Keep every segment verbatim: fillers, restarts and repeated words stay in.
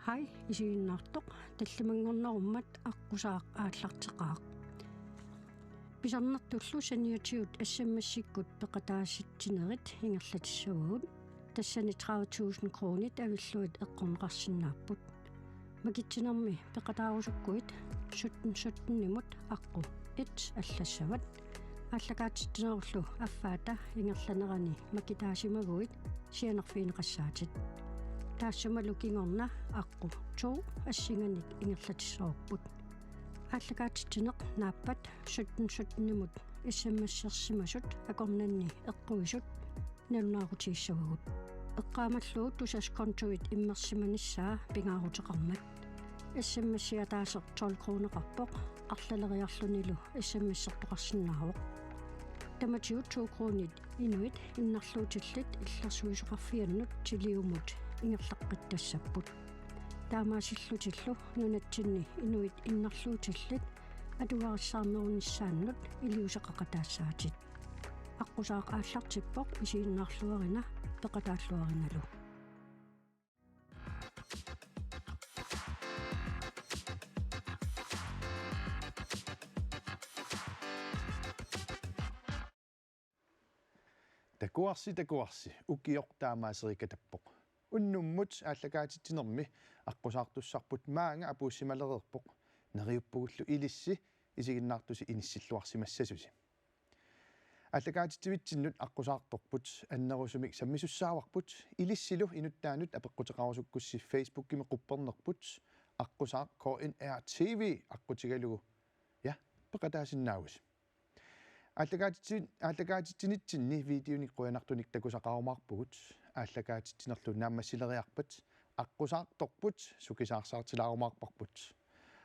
Hej, isiginnaartoq, tallimanngornerummat aqqusaaq aallarteqaaq. Pisarnertullu saniatigut S M S-ikkut peqataasitsinerit ingerlatissavagut. Tassani tredive tusind kronit avillugit eqqorneqarsinnaapput. Makitsinermi peqataarusukkuit sytten sytten-imut aqqu et allassavat. Aallakaatitsinerullu affaata ingerlanerani makitaasimaguit sianerfigineqassaatit. Taassumalu kingorna aqqu to assinganik ingerlatissavarput. Aallakaatitsineq naappat sytten sytten-imut S M S-ersimasut akornanni eqquisut nalunaarutigissavagut. Eqqaamallugu Tusass kontuit immersimanissaa pingaaruteqarmat. S M S-i ataaseq tolv kroneqarpoq, arlaleriarlunilu S M S-ertoqarsinnaavoq. Tamatigut to kronit inuit innarluutillit illersuisoqarfiannut tiliumut ingerlaqqittassapput. Taamaasillutillu nunatsinni inuit innarluutillit atugarissaarnerunissaannut iliuuseqaqataassaatit. Aqqusaaq aallartippoq, isiginnaarluarina peqataalluarinalu. Takuarsi, takuarsi, ukioq taamaaserikatappoq. Unnummut aallakaatitsinermi aqqusaartussarput maanga apuussimalereerpoq. Neriuppugullu ilissi isiginnaartusi inissilluarsimassasusi. Aallakaatitsivitsinnut aqqusaartorput, annerusumik sammisussaavarput, ilissilu inuttaanut apeqquteqarusukkussi Facebookimi quppernerput, aqqusaaq K N R T V aqqutigalugu, ja, peqataasinnaavusi. Aallakaatitsi-, aallakaatitsinitsinni videonik qujanartunik takusaqarumaarpugut, aallakaatitsinerlu naammassileriarpat, aqqusaartorput, sukisaarsaartilaarumaarparput.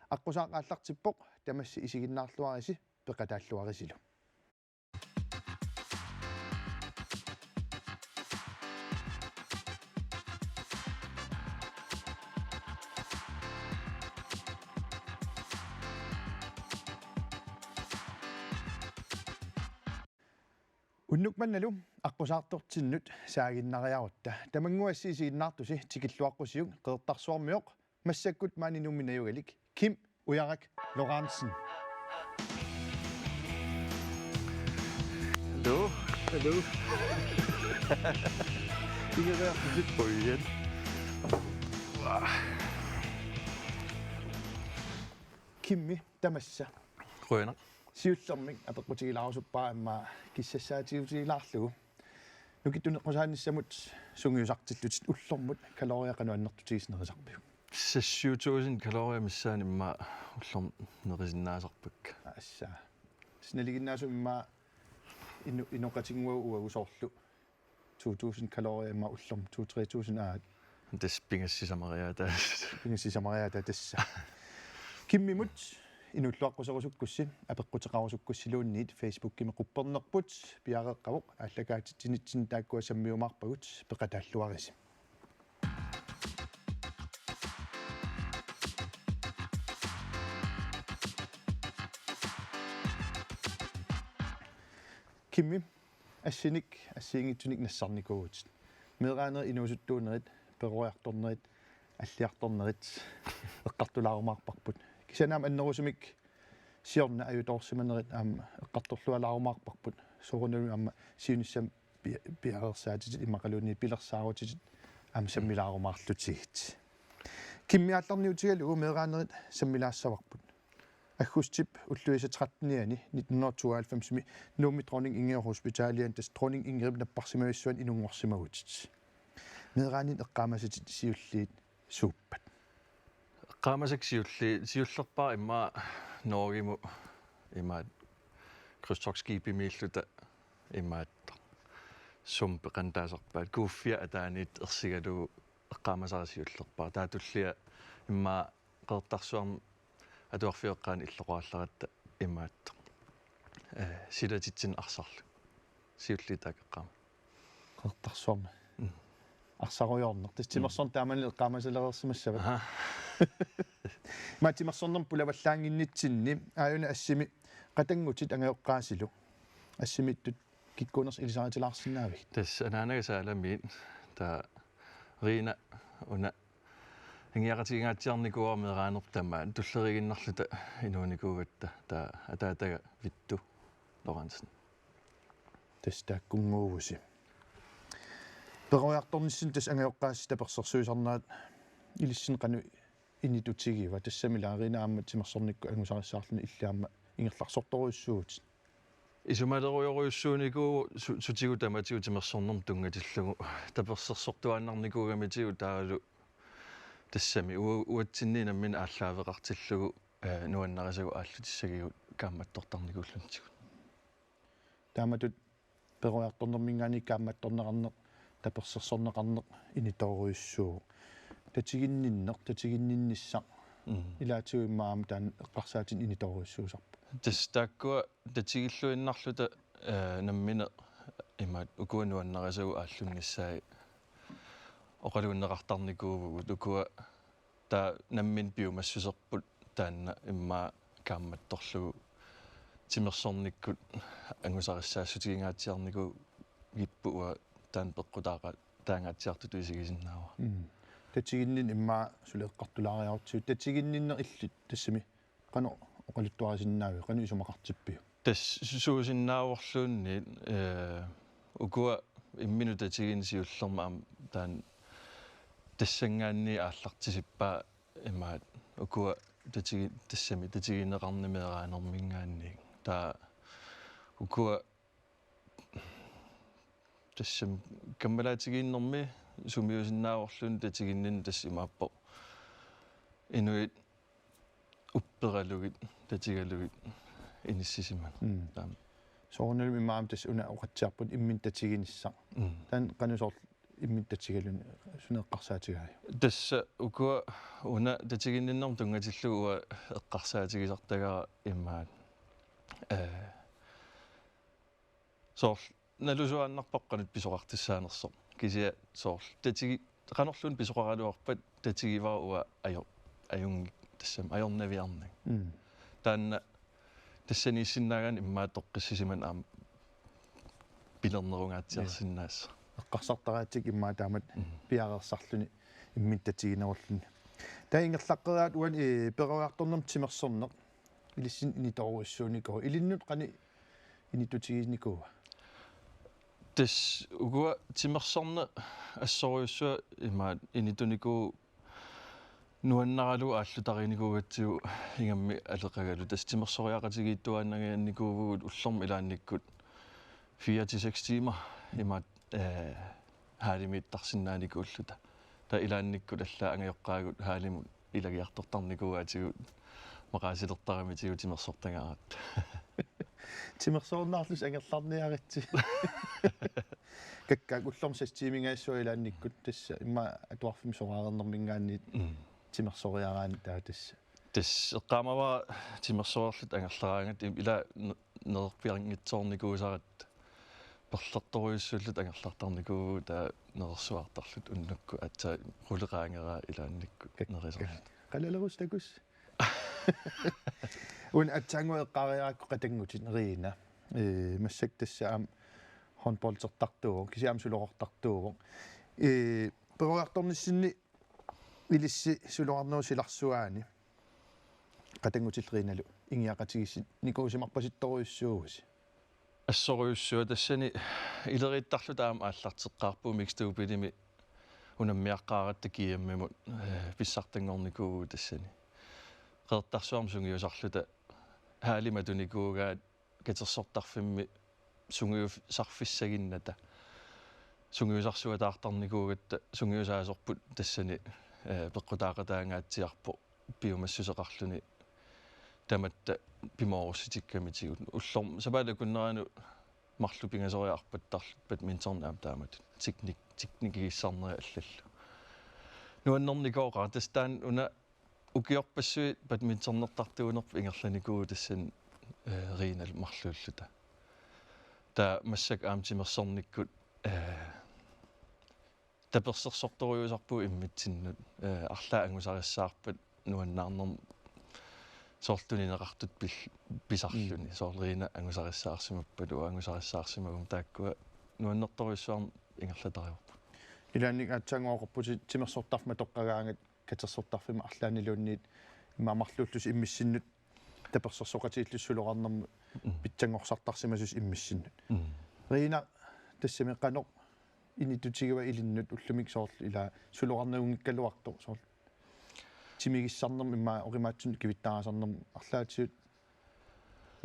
Aqqusaaq aallartippoq, tamassi isiginnaarluarisi, peqataalluarisilu. Unnuk mannalu aqqusaartortinnut saaginnariarutta. Tamannguassi isiginnaartusi tikilluaqqusiuk Qeqertarsuarmioq, massakkut maani Nuummi najugalik Kim Ujarak Lorentzen. Hallo. Hallo. Ingereerputit. Qujan. Kimmi, tamassa. Qujanaq. Siullermik apeqqutigilaarusuppara immaqa kissassaatiutigilaarlugu. Nukittuneqqusaannissamut sungiusartillutit ullormut kaloriat qanoq annertutigisut nerisarpiuk? Seks syv tusind kaloriat missaani immaqa ullormut nerisinnaasarpakka. Assa. Sinaliginnaasum immaqa ino-, inoqatinnguagut uagut soorlu to tusind kaloriat immaqa ullormut to tre tusind aat. Tassa pingasut sisamariaataa. Pingasut sisamariaataa tassa. Kimmimut inuulluaqquserusukkussi, apeqquteqarusukkussiluunniit Facebookimi quppernerput piareeqqavoq, aallakaatitsinitsinni taakkua sammiumaarpagut, peqataalluarisi. Kimmi, assinik, assigiinngitsunik nassarnikuuvutit. Meeraanerit inuusuttuunerit, peroriartornerit, alliartornerit eqqartulaarumaarparput. Kisianni aamma annerusumik siorna ajutoorsimanerit aamma eqqartorlualaarumaarparput. Soorunami aamma siunissami pi-, piareersaatitit imaluunniit pilersaarutitit aamma sammilaarumaarlutigit. Kimmi aallarniutigalugu meeraanerit sammilaassavarput. Aggustip ulluisa trettenianni nitten hundrede og tooghalvfemsimi Nuummi Dronning Ingrid Hospitaliani, tassa Dronning Ingridip napparsimavissuani inunngorsimavutit. Meeraaninnut eqqaamasatit siulliit suuppat? Eqqaamasakka siulliit, siullerpaaq immaqa Norgemu imaattoq krydstogtskibimiilluta imaattoq sumut peqataasarpaat, kuuffia ataaniittoq ersigalugu eqqaamasara siullerpaaq. Taava tullia immaqa Qeqertarsuarmi atuarfioqqaani illoqarallaratta imaattoq, eh, silatitsineq arsarluni. Siulliit taakku eqqaama. Qeqertarsuarmi. Mm. Arsarujoorneq. Tassa timersorneq taamani eqqaamasalereersimassavat. Aha. Immaqa timersornermut pulavallaannginnitsinni aajuna assimi qatanngutit angajoqqaasilu. Assimiittut kikkuunersoq ilisaritilaarsinnaavigit? Tassa anaanaga Saalamiit, taava Riina una Angiaqatigingaatsiarnikuuara meeraanertama tulleriiginnarluta inuunikuugatta, taava ataataga Vittu Lorentzen. Tassa taakkunnguuvusi. Peroriartornissinni tassa angajoqqaassi tapersersuisarnerat ilissinnut qanoq initutigiva, tassami Laarina aamma timersornikkut angusarissaarluni illit aamma ingerlarsortorujussuuvutit? Isumalerujorujussuunikuuvoq su-, sutigut tamatigut timersornermut tunngatillugu, tapersersortuaannarnikuugamitigut taavalu tassami u-, uatsinni nammineq aallaaveqartillugu, eh, nuannarisagut aallutissagigut kaammattortarnikuullunitigut. Taamatut peroriartornerminngaanniit kaammattorneqarneq, tapersersorneqarneq initoorujussuuvoq. Tatiginninneq, tatiginninnissaq. Mm. Ilaatigut immaqa aamma taanna eqqarsaatinik initoorujussuusarpoq. Tassa taakkua tatigilluinnarluta, eh, nammineq imaat ukua nuannarisagut aallunnissaat oqaluunneqartarnikuuvugut, ukua taava nammineq piumassuserput taanna immaqa kaammattorlugu timersornikkut angusarissaassutigigatsiarnikuugippoq, uanga taanna peqqutaaqataangaatsiartutut isigisinnaavara. Mm. Tatiginninneq immaqa suli eqqartulaariarutsigu, tatiginninneq illit tassami qanoq oqaluttuarisinnaavit, qanoq isumaqartippiuk? Tassa su-, suusinnaavorluunniit, eh, ukua imminut tatigineq siullermik aamma taanna tassanngaanniit aallartisippaa imaat ukua tatigi-, tassami tatigineqarneq meeraanerminngaanniit. Taava ukua tassami kammalaatigiinnermi sumiusinnaavorluunniit tatiginninneq tassa imaappoq inuit upperalugit, tatigalugit inissisimaneq. Mm. Taama. Soorunalimi immaqa aamma tassa una oqatsiarput imminut tatiginissaq. Mm. Taanna qanoq soorlu imminut tatigaluni suna eqqarsaatigaajuk? Tassa ukua una tatiginninnermut tunngatillugu uanga eqqarsaatigisartagara immaqa, eh, soorlu nalusuaannarpoq qanoq pisoqartussaanersoq. Kisianni soorlu tatigi-, qanorluunniit pisoqaraluarpat tatigivara uanga ajo-, ajunngik tassami ajornaviarnagit. Mm. Taanna tassaniissinnaagaanni immaqa toqqissisimaneq aamma pilernerungaatsiarsinnaassaaq. Ja. Eqqarsartaratsigu immaqa taamatut, mm, piareersarluni imminut tatiginerulluni. Taava ingerlaqqeriaat uani, eh, peroriartornermut timersorneq ilissinnut initoorujussuunikuuvoq. Ilinnut qanoq initutiginikuua? Tassa ukua timersorneq assorujussuaq imaat initunikuuvoq nuannaralugu aallutarinikuugatsigu ingammik aleqagalu. Tassa timersoriaqatigiittuaannangajanikuuvugut ullormut ilaannikkut fire til seks timer imaat, eh, hallimiittarsinnaanikuulluta. Taava ilaannikkut allaat angajoqqaagut hallimut ilagiartortarnikuugatsigu maqaasilertaramitigut timersortagaratta. Timersorunnaarlusi angerlarniaritsi. Kakkaak ullormut seks tiimingajassua ilaannikkut tassa immaqa atuarfimmi soraarnerminngaanniit, mm, timersoriaraanni taava tassa. Tassa eqqaamavara timersoreerluta angerlaraangatta im-, ila n-, nererpianngitsoornikuusaratta perlertorujussuulluta angerlartarnikuuvugut taava nerersuartarluta unnukkut aatsaat quleqaangeraa ilaannikkut. Kak-, nerisorluta. Qalalerus takus. Una aatsaannguaq eqqaariarakku qatanngutit Rina. Ee, massakkut tassa aamma håndboldertartuuvoq, kisianni aamma suloqartartuuvoq. Ee, peroriartornissinni ilissi suloqarnerup silarsuaani qatanngutillu Rinalu ingiaqatigiissinikuusimarpasittorujussuuvusi? Assorujussuaq, tassani ileriittarluta aamma aallarteqqaarpugut mixed doublemi unammiaqqaaratta G M-imut, eh, pissartanngornikuuvugut tassani. Qeqertarsuarmi sungiusarluta halli matunikuugaat katersortarfimmi sungiusarfissaginnata. Sungiusarsuataartarnikuugatta sungiusaasorput tassani, eh, peqqutaaqataangaatsiarpoq piumassuseqarluni tamatta pimoorussitikkamitigut. Ullormut sapaatip akunneranut marluk pingasoriarpattarluta badmintoni aamma taamatut teknik-, teknikkiissarnerit allallu. Nuannernikooqaaq, tassa taanna una ukiorpassuit badmintonertartuunerput ingerlanikuuvoq tassani, eh, Rinalu marluulluta. Taava massakkut aamma timersornikkut, eh, tapersersortorujussuusarpugut imminnut, eh, arlaat angusarissaarpat nuannaarnermut soorlu tunineqartutut pil-, pisarluni. Mm. Soorlu Rina angusarissaarsimappat uanga angusarissaarsimaguma taakkua nuannertorujussuarmik ingerlatarivarput. Ilaanni aatsaannguaq oqarputit timersortarfik matoqqagaangat katersortarfimmi arlaanniluunniit immaqa marluullusi immissinnut tapersersoqatigiillusi suloqarnermut pitsanngorsartarsimasusi immissinnut. Riina, tassami qanoq inittutigiva ilinnut ullumikkut soorlu ilaa suloqarniunngikkaluartoq soorlu timigissarnermut immaqa oqimaatsunik kivittaarasarnermut arlaatigut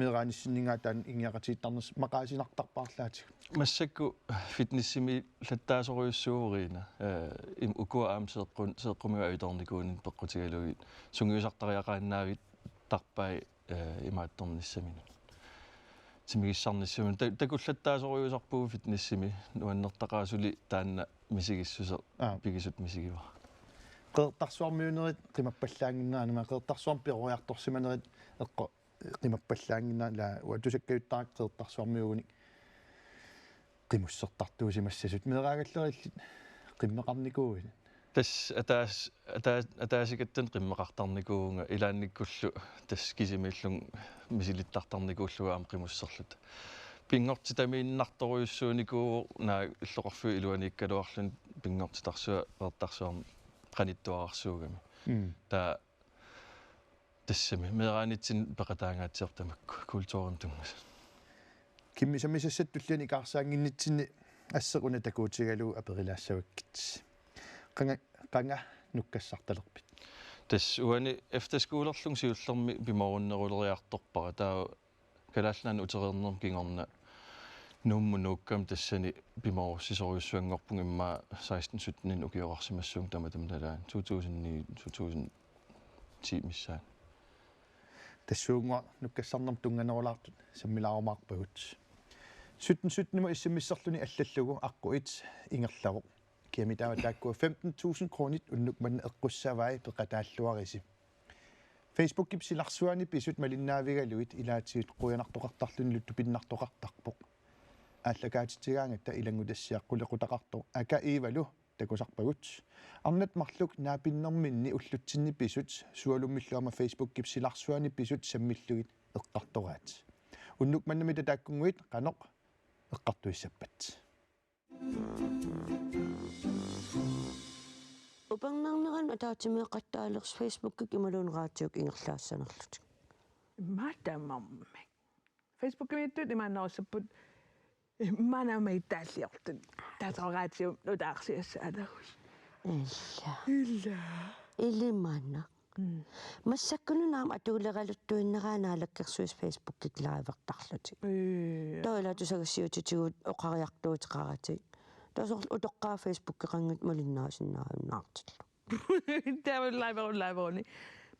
meeraanissinninngaanniit taanna ingiaqatigiittarnersi maqaasinartarpa arlaatigut? Massakkut fitnessimiillattaasorujussuuvoq Riina. Eh, im-, ukua aamma seeqqun-, seeqqumigut ajutoornikuuninni peqqutigalugit sungiusartariaqaannaavittarpai, eh, imaattornissaminut. Timigissarnissaminut. Ta-, takullattaasorujussuusarpugut fitnessimi nuannertaqaaq suli taanna misigissuseq. Aa. Pigisut misigivara. Qeqertarsuarmiunerit qimappallaannginneranni, Qeqertarsuarmi peroriartorsimanerit eqqo-, qimappallaannginneranni, ilaa uanga tusakkajuttaarakku Qeqertarsuarmiuugunik qimussertartuusimassasut, meeraagallarillit qimmeqarnikuuit? Tassa ataas-, ataa-, ataasigattani qimmeqartarnikuuvunga, ilaannikkullu tassa kisimiillunga misilittartarnikuullugu aamma qimusserluta. Pinngortitamiinnartorujussuunikuuvoq naak illoqarfiup iluaniikkaluarluni pinngortitarsuaq Qeqertarsuarmi qanittuararsuugami. Mm. Taava tassami meeraanitsinni peqataangaatsiarpoq tamakku kulturimut tunngasut. Kimmisamisassat tulliani ikaarsaannginnitsinni asseq una takuutigalugu aperilaassavakkit. Qanga, qanga nukkassartalerpit? Tassa uani efterskolerlunga siullermik pimoorunneruleriartorpara. Taava Kalaallit Nunaanni utereernerma kingorna Nuummut nuukkama tassani pimoorussisorujussuanngorpunga immaqa seksten sytten ukioqarsimassuunga tamatuma nalaani. To tusind ni, to tusind ti missaani. Tassuugunnguaq nukkassarnermut tunnganerulaartut sammilaarumaarpagut. Sytten syttenimut S M S-erluni allallugu aqqut et ingerlavoq. Kiami taava taakkua femten tusind kronit unnuk manna eqqussavai, peqataalluarisi. Facebookip silarsuani pisut malinnaavigalugit ilaatigut qujanartoqartarlunilu tupinnartoqartarpoq. Aallakaatitsigaangatta ilanngutassiaq qulequtaqartoq Aka Iivalu takusarpagut. Arnat marluk naapinnerminni ullutsinni pisut sualummillu aamma Facebookip silarsuani pisut sammillugit eqqartoraat. Unnuk mannamita taakkunnguit qanoq eqqartuissappat? Upernarnerani ataatsimeeqattaalersoq Facebookikkut imaluunniit raatiukkut ingerlaassanerlutik. Immaqa tamarmik. Facebookimiittut imaannerussapput, immaqa naammagittaalliortut. Taava raatiup nutaarsiassaalagut. Illa. Illa. Ilimanaq. Mm. Massakkut una aamma atuuleraluttuinnaraat Naalakkersuisut Facebookikkut livertarlutik. Ee. Taava ila tusagassiuutitigut oqariartuuteqaratik. Taava soorlu utoqqaat Facebookeqanngitsut malinnaasinnaajunnaartillugu. Taava liveruni, liveruni.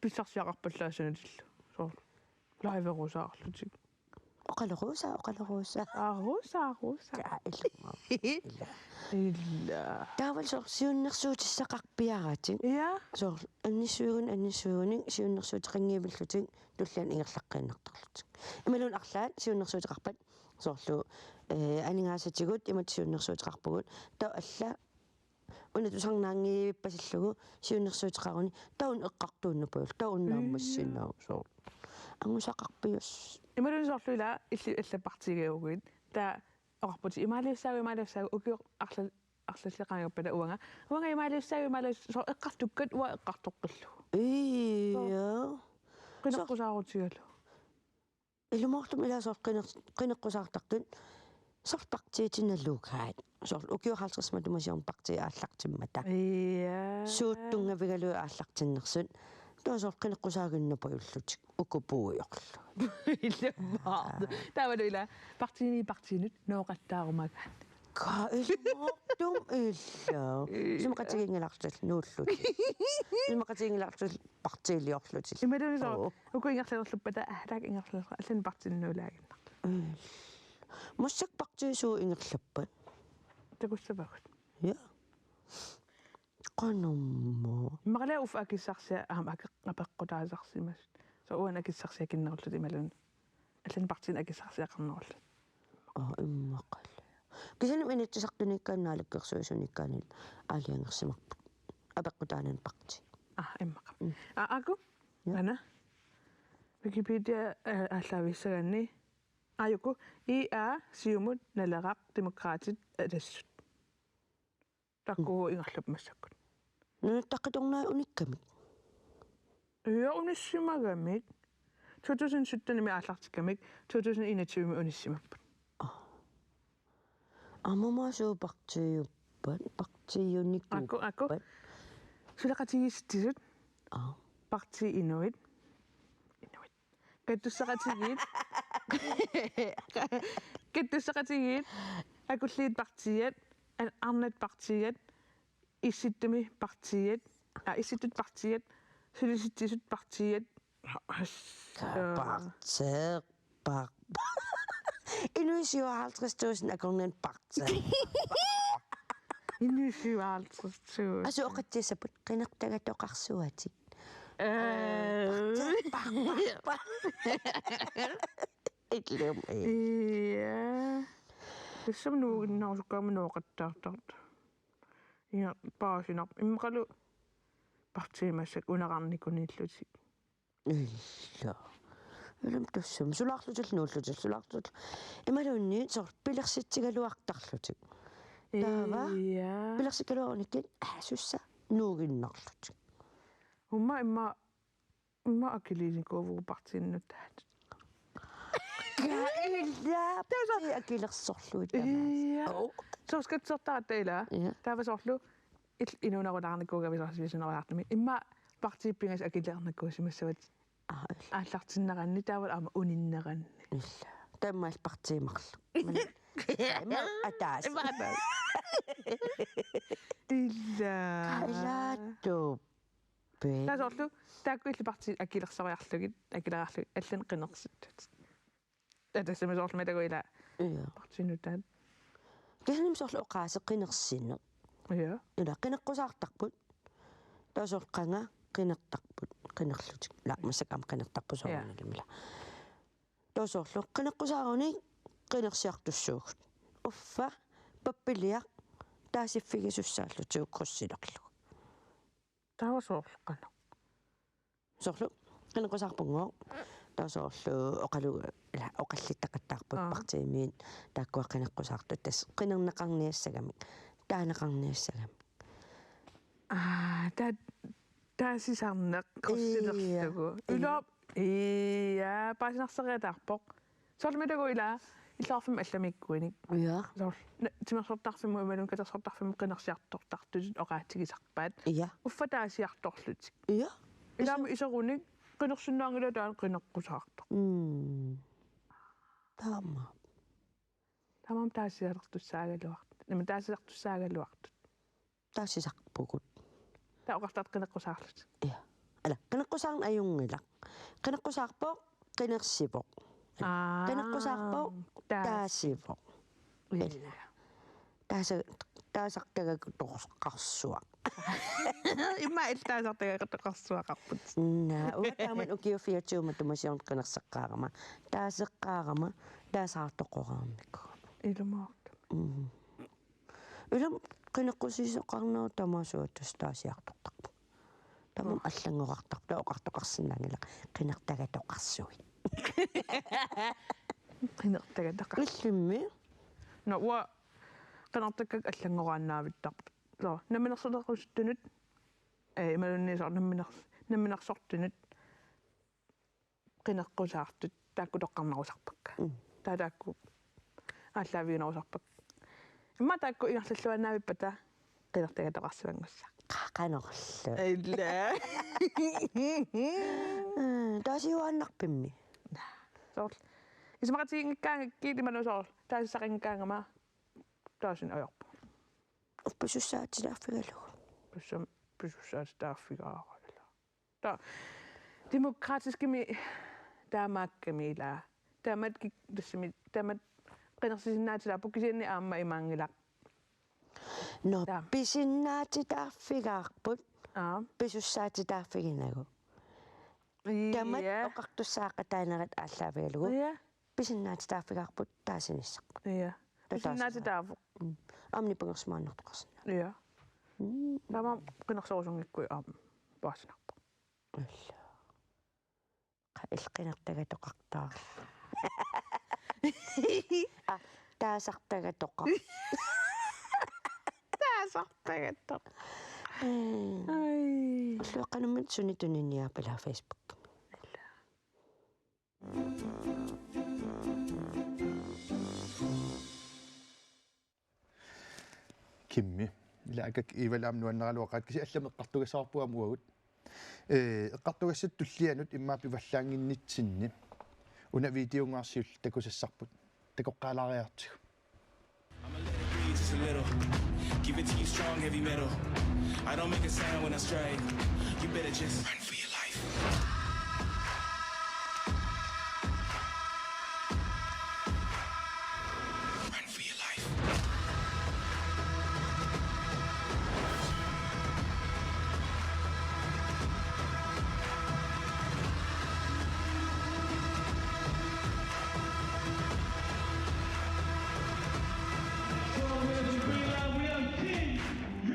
Pissarsiaqarpallaassanerlutillu. Soorlu. Liverusaarlutik. Oqalorusaa, oqalorusaa. Aa, rusaa, rusaa. Jaa, ilumut. Ila. Ila. Taavalu soorlu siunnersuutissaqarpiaratik. Ja. Soorlu annissuigunik, annissuigunik siunnersuuteqanngivillutik tulliani ingerlaqqiinnartarlutik. Imaluunniit arlaat siunnersuuteqarpat soorlu, eh, aningaasatigut imatut siunnersuuteqarpugut. Taava alla una tusarnaanngivippasillugu siunnersuuteqaruni, taava una eqqartuinnarpajullu, taava una Mm. naammassinnaasoq. Angusaqarpiassaq. Imaluunniit soorlu ila illit allat partiigiuguit. Taava oqarputit imaaliussaagut, imaaliussaagut, ukiut arla-, arlallit qaangiuppata uanga. Uanga imaaliussaagut, imaaliuss-, soorlu eqqartukkat uanga eqqartoqqillugu. Ii, Soorlu. Ja. Qineqqusaarutigalugu. Ilumoortumik ila soorlu qineq-, qineqqusaartartut soorlu partiitit nalugaat. Soorlu ukiut halvtredsit matuma siorna partiit aallartimmata. Ja. Suut tunngavigalugit aallartinnersut. Taava soorlu qineqqusaaginnarpajullutik uku puiorlu. Ilumut. Taavalu ila partiini partiinut nooqattaarumagaat. Ka ilumoortumik ila. Isumaqatigiinngilarlutillu nuullutik. Isumaqatigiinngilarlutillu partiiliorlutillu. Imaluunniit soorlu Oo. uku ingerlalerluppata, aa, taakku ingerlalerlutik, allanik partiinut nuulaaginnarlutik. Mm. Massakkut partiit suut ingerlappat? Takussavagut. Ja. Qanormaa. Immaqalu uffa akissarsiat aamma ake-, apeqqutaasarsimasut. Soorlu uani akissarsiakinnerullutik imaluunniit allanik partiinik akissarsiaqarnerullutik. Aa, immaqalu. Kisianni Inatsisartuniikkaanni Naalakkersuisuniikkaanni aalajangersimarput. Apeqqutaanani partii. Aa, immaqa. Mm. Aa, aajuku? Ja. Ana. Wikipedia, eh, aallaaviussagaanni. Aajuku. I A, Siumut, Naleraq, Demokraatit, Atassut. Taakku ingerlapput massakkut. Nunatta Qaqortup unikkamik. Ja, unissimagamik. To tusind syttenimi aallartikkamik, to tusind enogtyvemi unissimapput. Aamma suut partiiuppat, partiiunikuuppat. Aaku, aaku. Suleqatigiissitsisut. Aa. Partii Inuit. Inuit. Kattusseqatigiit. Kattusseqatigiit. Akulliit partiiat. An-, arnat partiiat. Issittumi partiiat. Aa, Issittut partiiat. Sulisitsisut partiiat. Partiiq, par-, inuit syvoghalvtreds tusind akornanni partiiq. Inuit syvoghalvtreds tusind. Asu oqatsiassaput qinertagatoqarsuatik. Øh. Partiiq, partiiq, partiiq. Illumi. Ja. Tassami nuuginnarusukkaangama nooqattaartartoq. Ja, paasinarpoq. Immaqalu partiit massakkut unaqarnikuniillutik. Illa. Ilumut tassami sulaarlutillu nuullutillu sulaarlutillu. Imaluunniit soorlu pilersitsigaluartarlutik. Taava. Ja. Pilersikkaluarunikkit aasussa nuuginnarlutik. Uumma immaqa, immaqa akiliinikuuvugut partiinut taat. Illa. Taava. Partiit akilersorlugit tamaasa. Ja. Oo. Soorlu skatsertaratta ilaa. Ja. Taava soorlu il-, inuunerulaarnikuugavit soorlu sivisoornerulaartumik. Immaqa partiit pingasut akiliinikuusimassavat. Aa, illa. Aallartinneranni taavalu aamma uninneranni. Illa. Taamaallaat partiit marluk. Immaqa ataaseq. Immaqa ataaseq. Illa. Ilaattup. Pe. Taava soorlu, taakku illit partiit akilersoriarlugit, akileriarlugit, allanik qinersittut. Taava tassami soorlu matagu ilaa. Ja. Partiinut taat. Kisianni soorlu oqaaseq qinersineq. Ja. Ilaa qineqqusaartarput. Taava soorlu qanga qinertarput. Qinerlutik. Ilaa massakkut aamma qinertarput. Ja. Soorunalimi ilaa. Taava soorlu qineqqusaarunik qinersiartussaagut. Uffa, pappiliaq, taasiffigisussaallutik kryssilerlugu. Taava soorlu qanoq. Soorlu, qineqqusaarpunngooq. Taava soorlu oqalu-, ilaa, oqallittaqattaarput. Aa. Partiimiit taakkua qineqqusaartut tassa qinerneqarniassagamik, taaneqarniassagamik. Aa, taa-, taasisarneq kryssilerlugu. Ja. Ilaa, ja, paasinarsariataarpoq. Soorlu matagu ilaa, illoqarfimmi allamiikkuinik. Ja. Soorlu, na-, timersortarfimmut imaluunniit katersortarfimmut qinersiartortartutit oqaatigisarpaat. Ja. Uffa taasiartorlutik. Ja. Ilaa aamma iserunik, qinersinnaanngilaat taanna qineqqusaartoq. Mm. Taama. Taamaammat taasilertussaagaluartut. Nama taasilertussaagaluartut. Taasisarpugut. Taava oqartartut qineqqusaarlutik. Ja. Ilaa, qineqqusaarneq ajunngilaq. Qineqqusaarpoq, qinersivoq. Aa, qineqqusaarpoq, taas-, taasivoq. Ilaa. Taasa-, taasartagatoqarsuaq. Immaqa illit taasartagatoqarsuaqarputit. Naa, uanga taamak ukiut fireogtyve matuma siorna qinerseqqaarama. Taaseqqaarama, taasaartoqareernikuugama. Ilumoortumik. Mm. Ilumut qineqqusiisoqarnerup tamaasa tassa taasiartortarpoq. Tamanna. Mm. Allanngorartarpoq, taava oqartoqarsinnaanngilaq qinertagatoqarsuit. Qinertagatoqar-. Illimmi? Nå, uanga qinertakkakka allanngoraannaavittarput. Nå, namminersornerusuttunut, ee, imaluunniit soorlu namminers-, namminersortunut qineqqusaartut taakku toqqarnerusarpakka. Mm. Taava taakku aallaaviginerusarpakka. Immaqa taakku ingerlalluaannaavippata qinertagatoqarsimanngussaaq. Qa-, qanorlu. Illa. Mm, taasiuaannarpimmi? Soorlu. Isumaqatiginngikkaangakkit imaluunniit soorlu. Taasisaqanngikkaangama taasineq ajorpunga. Pisussaatitaaffigalugu. Pissam-, pisussaatitaaffigaara ilaa. Taava demokratiskimik taamaakkami ilaa. Taamatut kik-, tassami, taamatut qinersisinnaatitaapput kisianni aamma imaanngilaq. Nå, taama. Pisinnaatitaaffigaarput. Aa. Pisussaatitaaffiginagu. Taamatut, ja, oqartussaaqataanerit aallaavigalugu. Ja. Pisinnaatitaaffigaarput taasinissaq. Ja. Pisinnaatitaavoq. Mm. Aamma nipangersimaannartoqarsinnaavoq. Ja. Mm. Taamaammat qinerserusunngikkuit aamma paasinarpoq. Illa. Qa-, illit qinertagatoqartaarlutit. Aa, taasartagatoqar-. Taasartagatoq. Ai. Ulluaqqanummi suni tuniniaapalaa Facebookimi. Kimmi. Ila akak Iivalu aamma nuannaraluaqaat kisianni allamik eqqartugassavarput aamma uagut. Ee, eqqartugassatut tullianut immaqa pivallaannginnitsinni. Una videonnguarsiul takusassarput. Takoqqaalaariartigu. I'ma let it breathe just a little. Give it to you strong, heavy metal. I don't make a sound when I strike. You better just run for your life. Run for your life.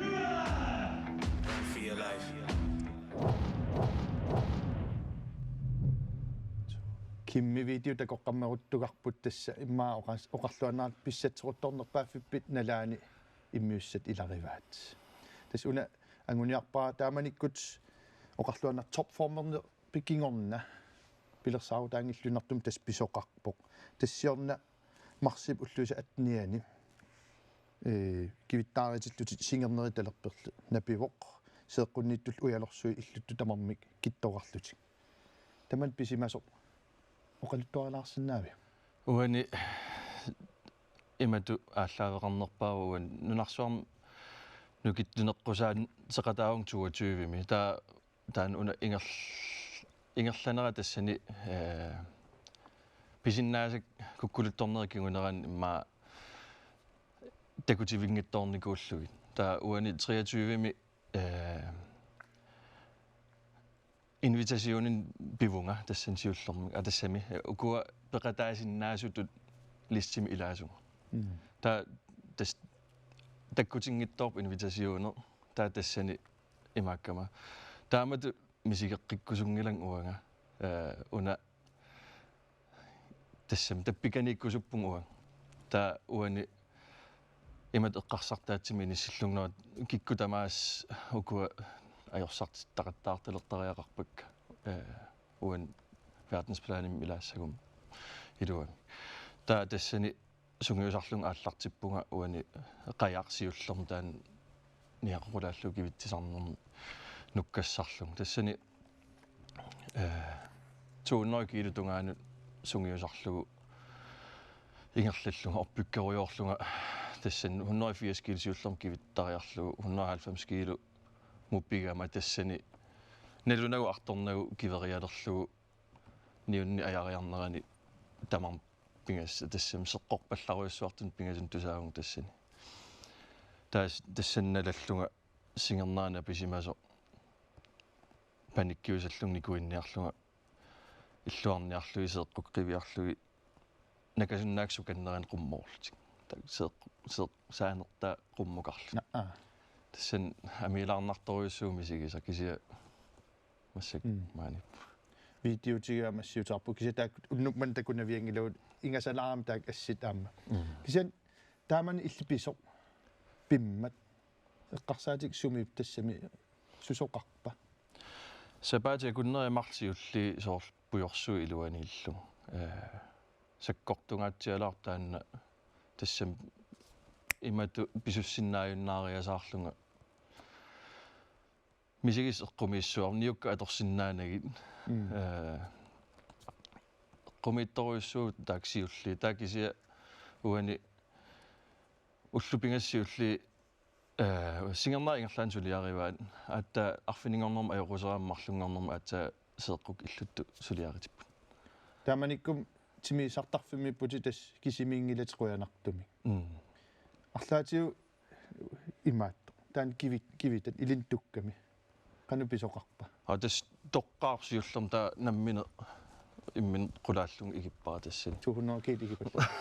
Run for your life. Kimmi video takoqqammeruttugarput tassa immaqa oqas-, oqarluaannarata pissatseruttornerpaaffippit nalaani immiussat ilarivaat. Tassa una anguniarpara taamanikkut oqarluaannartoq topformernerpit kingorna pilersaarutaanngilluinnartumik tassa pisoqarpoq. Tassa siorna marsip ulluisa attenianni, ee, kivittaaritillutik singernerit talerperluk napivoq, seeqqunniittullu ujalorsuit illuttut tamarmik kittorarlutik. Tamanna pisimasoq oqaluttuarilaarsinnaaviuk? Uani imatut aallaaveqarnerpaavoq uani nunarsuarmi nukittuneqqusaanneqataavunga toogtyvemi. Taava taanna una ingerl-, ingerlanera tassani, ee, pisinnaasakka kukkuluttornerit kinguneranni immaqa takutivinngitsoornikuullugit. Taava uani treogtyvemi, ee, invitationimik pivunga tassani siullermik. Aa, tassami, ee, ukua peqataasinnaasutut listimi ilaasunga. Mm. Taava tas-, takkutinngitsoorpoq invitationi. Taava tassani imaakkama. Taamatut misigeqqikkusunngilanga uanga, ee, una tassami tappikaniikkusuppunga uanga. Taava uani imatut eqqarsartaatsimik inissillugu una kikkut tamaasa ukua ajorsartittaqattaartalertariaqarpakka, ee, uani verdensplanimik ilaassaguma iluamik. Taava tassani sungiusarlunga aallartippunga uani qajaq siullermik taanna niaqoqulaallugu kivitsisarnermik nukkassarlunga. Tassani, ee, to hundrede kilo tungaanut sungiusarlugu ingerlallunga orpikkerujoorlunga tassani hundrede firs kilo siullermik kivittariarlugu hundrede halvfems kilo mupigama tassani nalunagu artornagu kiverialerlugu niunni ajariarnerani tamarmik pingasut tassami seqqorpallarujussuartut pingasunut tusaavunga tassani. Taava tassani nalallunga singernerani pisimasoq panikkiusallunga nikuinniarlunga illuarniarlugit seeqqukkit qiviarlugit nakasunnaakka sukannerani qummoorlutik. Taava seeqqu-, seeqqu-, saanertaa qummukarlutik. Naa. Tassani amiilaarnartorujussuuvoq misigisaq kisianni massakkut Mm. maaniippoq. Videotigiga massiutaarpoq kisianni taakku unnuk manna takunavianngilagut ingasalaarami taakku assit aamma. Mm. Kisianni taamani illit pisoq pimmat eqqarsaatit sumi tassami susoqarpa? Sapaatip akunneri marluk siulliit soorlu pujorsuit iluaniillu. Ee, sakkortungaatsialaarpoq taanna tassami imatut pisussinnaajunnaariasaarlunga. Misigissut eqqumiissuarmik niukka atorsinnaanagit. Mm. Ee, eqqumiitsorujussuuvoq taakku siulliit. Taava kisianni uani ullut pingasut siulliit, ee, singernerit ingerlaannaq suliarivaat. Aatsaat arfininngornermi ajoquserama marlunngornermi aatsaat seeqqukkut illuttut suliaritipput. Taamanikkut timmisartarfimmiipputit tassa kisimiinngilatit qujanartumik. Mm. Arlaatigut imaattoq. Taanna kivi-, kivitat ilinnut tukkami. Qanoq pisoqarpa? Aa, tassa toqqaarpoq siullermik taava nammineq imminut qulaallunga igippara tassani. To hundrede kilo igipallak.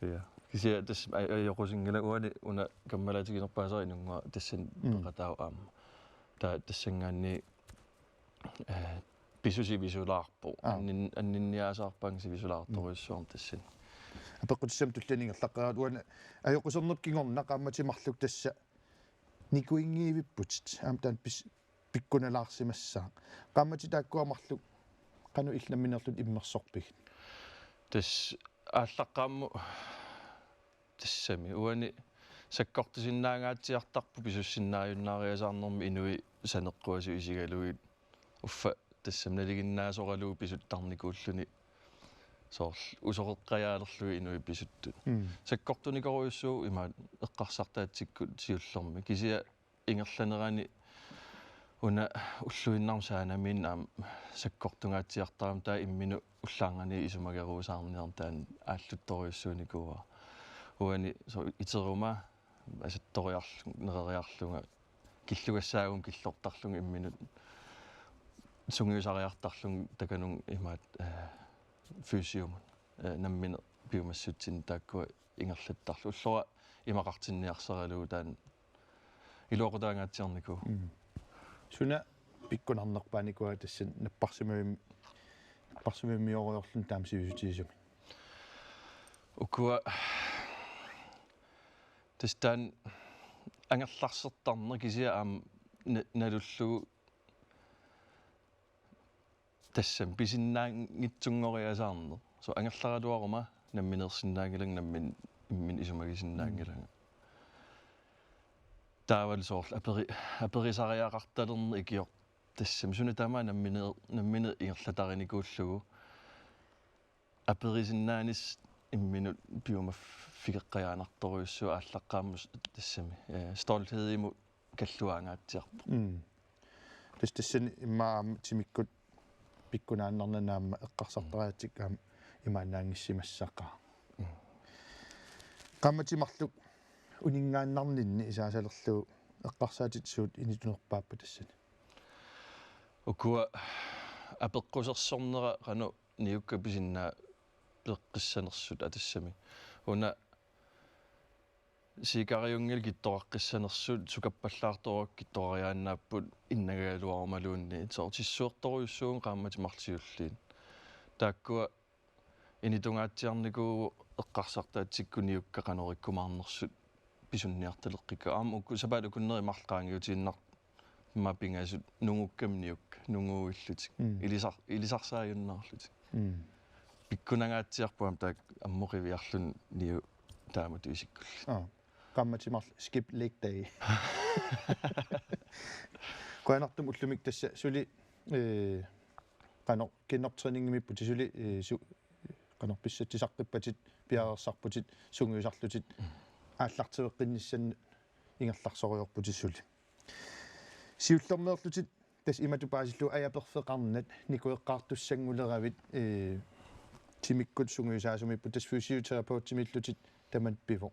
Ja. Kisianni tassa aj-, ajoqusinngilanga uani una kammalaatiginerpaasara inunngua tassani Mm. peqataavoq aamma. Taava tassanngaanniit ee, pisuut sivisulaarpoq. Aa. Annin-, anninniaasaarpaannga sivisulaartorujussuarmik tassani. Apeqqutissamik tulliani ingerlaqqaaratta uani ajoqusernerput kingorna qaammatit marluk tassa Nikuinngiivipputit aamma taanna pis-, pikkunalaarsimassaaq. Qaammatit taakkua marluk qanoq illit nammineerlutit immersorpigit? Tassa aallaqqaammut tassami uani sakkortusinnaangaatsiartarpoq pisussinnaajunnaariasaarnermi inuit saneqquasut isigalugit uffa tassami nalinginnaasoralugu pisuttarnikuulluni soorlu usoqeqqajaalerlugit inuit pisuttut. Mm. Sakkortunikorujussuuvoq imaat eqqarsartaatsikkut siullermik. Kisianni ingerlanerani una ulluinnarni saanamiinni aamma sakkortungaatsiartarami taava imminut ullaarnganiit isumageruusaarniarneq taanna aalluttorujussuunikuuara. Uani soorlu iteruma asattoriarlunga, nereriarlunga, killugassaaguma killortarlunga imminut sungiusariartarlunga takanunga imaat, eh, fysiomut, eh, nammineq piumassutsinnut taakkua ingerlattarlunga. Ullora imaqartinniarsaralugu taanna iluaqutaangaatsiarnikuuvoq. Mm. Suna pikkunarnerpaanikuua tassa napparsimmavim-, napparsimmavimmiorujorluni taama sivisutigisumik? Ukua tassa taanna angerlarsertarneq kisianni aamma na-, nalullugu tassami pisinnaanngitsunngoriasaarneq. Soorlu angerlaraluaruma nammineersinnaanngilanga nammineq imminut isumagisinnaanngilanga. Taavalu soorlu aperi-, aperisariaqartalerneq ikior-, tassami suna tamaat nammineq, nammineq ingerlatarinikuullugu. Aperisinnaanissaq imminut piumaffigeqqajaanartorujussuuvoq aallaqqaammut tassami, eh, stolthedimut kalluaangaatsiarpoq. Mm. Tassa tassani immaqa aamma timikkut pikkunaannarnani aamma eqqarsartariaatsikkut aamma imaannaanngissimassaqaaq. Mm. Qaammatit marluk uninngaannarninni isaasalerlugu eqqarsaatit suut initunerpaappat tassani? Ukua apeqqusersornera qanoq niukka pisinnaapeqqissanersut atassami. Una siikariunngilaq kittoraqqissanersut sukappallaartorukkit kittorariaannaapput innangagaluarumaluunniit. Soorlu sissuertorujussuuvunga qaammatit marluk siulliit. Taakkua initungaatsiarnikuuvoq eqqarsartaatsikkut niukka qanorikkumaarnersut pisunniartaleqqikka. Aamma uku sapaatit akunneri marluk qaangiutiinnarmata pingasut nungukkamik niukka, nunguuillutik. Mm. Ilisar-, ilisarsaajunnaarlutik. Mm. Pikkunangaatsiarpoq aamma taakku ammoqiviarluni niut taamatut isikkullutik. Aa. Qaammatit marluk skip leg day. Qujanartumik ullumi tassa suli, eh, qanoq genoptræninngimiipputit suli, eh, su-, qanoq pissatsisaqqippatit, piareersarputit, sungiusarlutit, aallartiveqqinnissannik ingerlarsoriorputit suli. Siullermeerlutit tassa imatut paasillugu ajaperfeqarnat nikueqqaartussanngooraavit, eh, timikkut sungiusaasumiipput tassa fysioterapeutimiillutit tamanna pivoq.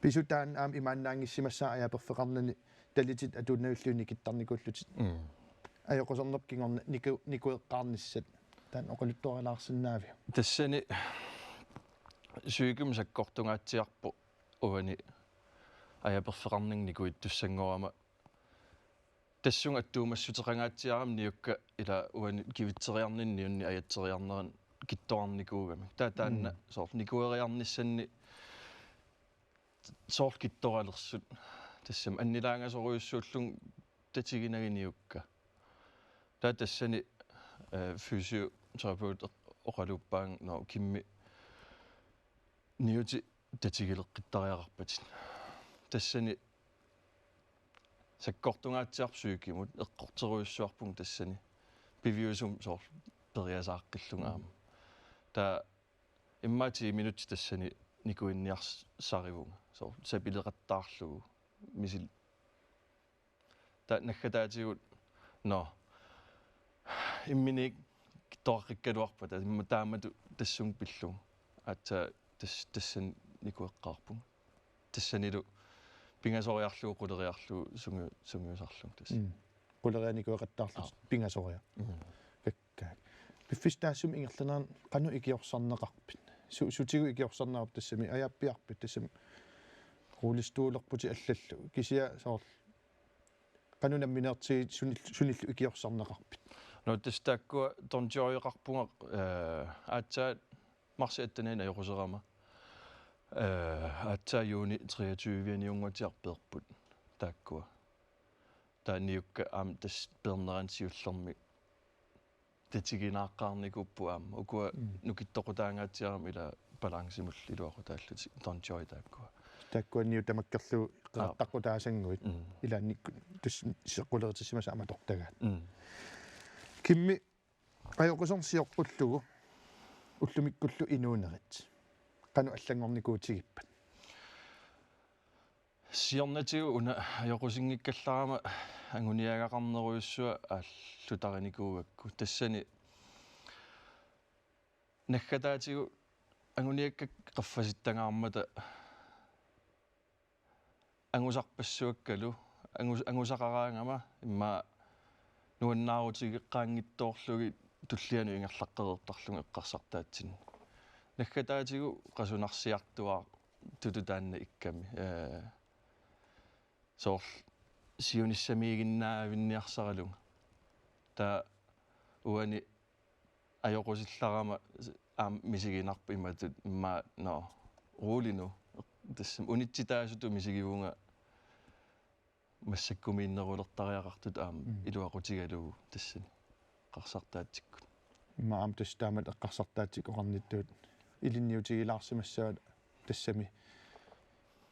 Pisut taanna aamma imaannaanngissimassaaq ajaperfeqarnani talitit atuunnavillugit nikittarnikuullutit. Mm. Ajoqusernerput kingorna niku-, nikueqqaarnissat. Taanna oqaluttuarilaarsinnaaviuk? Tassani psykemut sakkortungaatsiarpoq uani ajaperfeqarnanga nikuittussanngorama. Tassunga attuumassuteqangaatsiarami niukka ila uani kivitseriarninni niunni ajatseriarneranni kittorarnikuugamik. Taava taanna Mm. soorlu nikueriarnissanni soorlu kittoralersut. Tassami annilaangasorujussuullunga tatiginagit niukka. Taava tassani, eh, fysioterapeut oqaluuppaanga, nå, Kimmi niutit tatigileqqittariaqarpatit. Tassani sakkortungaatsiarpoq psykemut, eqqorterujussuarpunga tassani. Piviusumik soorlu periasaaqqillunga aamma. Taava immaqa ti minutsit tassani nikuinniarsarivunga. Soorlu sapileqattaarlugu. Misil-, taava naggataatigut, nå, imminut kittoraqikkaluarpata, immaqa taamatut tassunga pillugu. Aatsaat tas-, tassani nikueqqaarpunga. Tassanilu pingasoriarlugu, quleriarlugu, sungi-, sungiusarlugu tassa. Mm. Qulerianik nikueqattaarlutit Aap. pingasoriaq. Mm. Kakkaak. Piffissaq taassuma ingerlanerani qanoq ikiorsarneqarpit? Su-, sutigut ikiorsarneqarpit tassami, ajaappiarpit tassami, rullestolerputit allallu. Kisianni soorlu qanoq nammineertigit sunil-, sunillu ikiorsarneqarpit? Nå, tassa taakkua Don Joyeqarpunga, eh, aatsaat marsi attenianni ajoquserama. Eh, aatsaat juuni treogtyve-aniunnguatiarpeerput taakkua. Taanna niukka aamma tassa peernerani siullermi tatiginaaqqaarnikuupput aamma. Ukua Mm. nukittoqutaangaatsiarami ila balancemullu iluaqutaallutik Don Joy taakkua. Taakkua niut tamakkerlugu Aap. qeqertaqqutaasannguit. Mm. Ilaanni tassa seqquleertissimasut aamma atortagaat. Mm. Kimmi ajoquserneq sioqqullugu ullumikkullu inuunerit. Qanoq allanngornikuutigippat? Siornatigut una ajoqusinngikkallarama anguniagaqarnerujussuaq aallutarinikuugakku. Tassani naggataatigut anguniakkakka qaffasittagaarmata angusarpassuakkalu, angus-, angusaqaraangama immaqa nuannaarutigeqqaanngitsoorlugit tullianut ingerlaqqereertarlunga eqqarsartaatsinni. Naggataatigut qasunarsiartuaartutut taanna ikkami. Ee, soorlu siunissamiiginnaavinniarsaralunga. Taava uani ajoqusillarama s-, aamma misiginarpoq imatut immaqa, nå, rolig nu. Tassami unitsitaasutut misigivunga massakkumiinnerulertariaqartutut aamma Mm. iluaqutigalugu tassani eqqarsartaatsikkut. Immaqa aamma tassa taamatut eqqarsartaatsikkut oqarnittut ilinniutigilaarsimassavatit tassami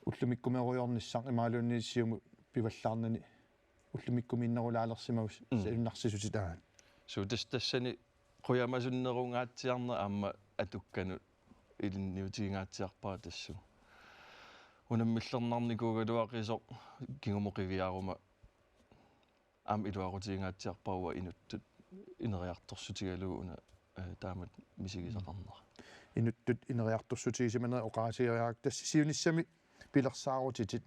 ullumikkumeerujoornissaq imaluunniit siumut pivallaarnani ullumikkumiinnerulaalersimavussi Mm. salunarsisutitaat. Suu, tassa tassani qujamasunnerungaatsiarneq aamma atukkanut ilinniutigingaatsiarpara tassunga. Unammillernarnikuugaluaqisoq kingumut qiviaruma aamma iluaqutigingaatsiarpara uanga inuttut ineriartorsutigalugu una, ee, taamatut misigisaqarnera. Inuttut ineriartorsutigisimanerit oqaasigeriarakku tassa siunissami pilersaarutitit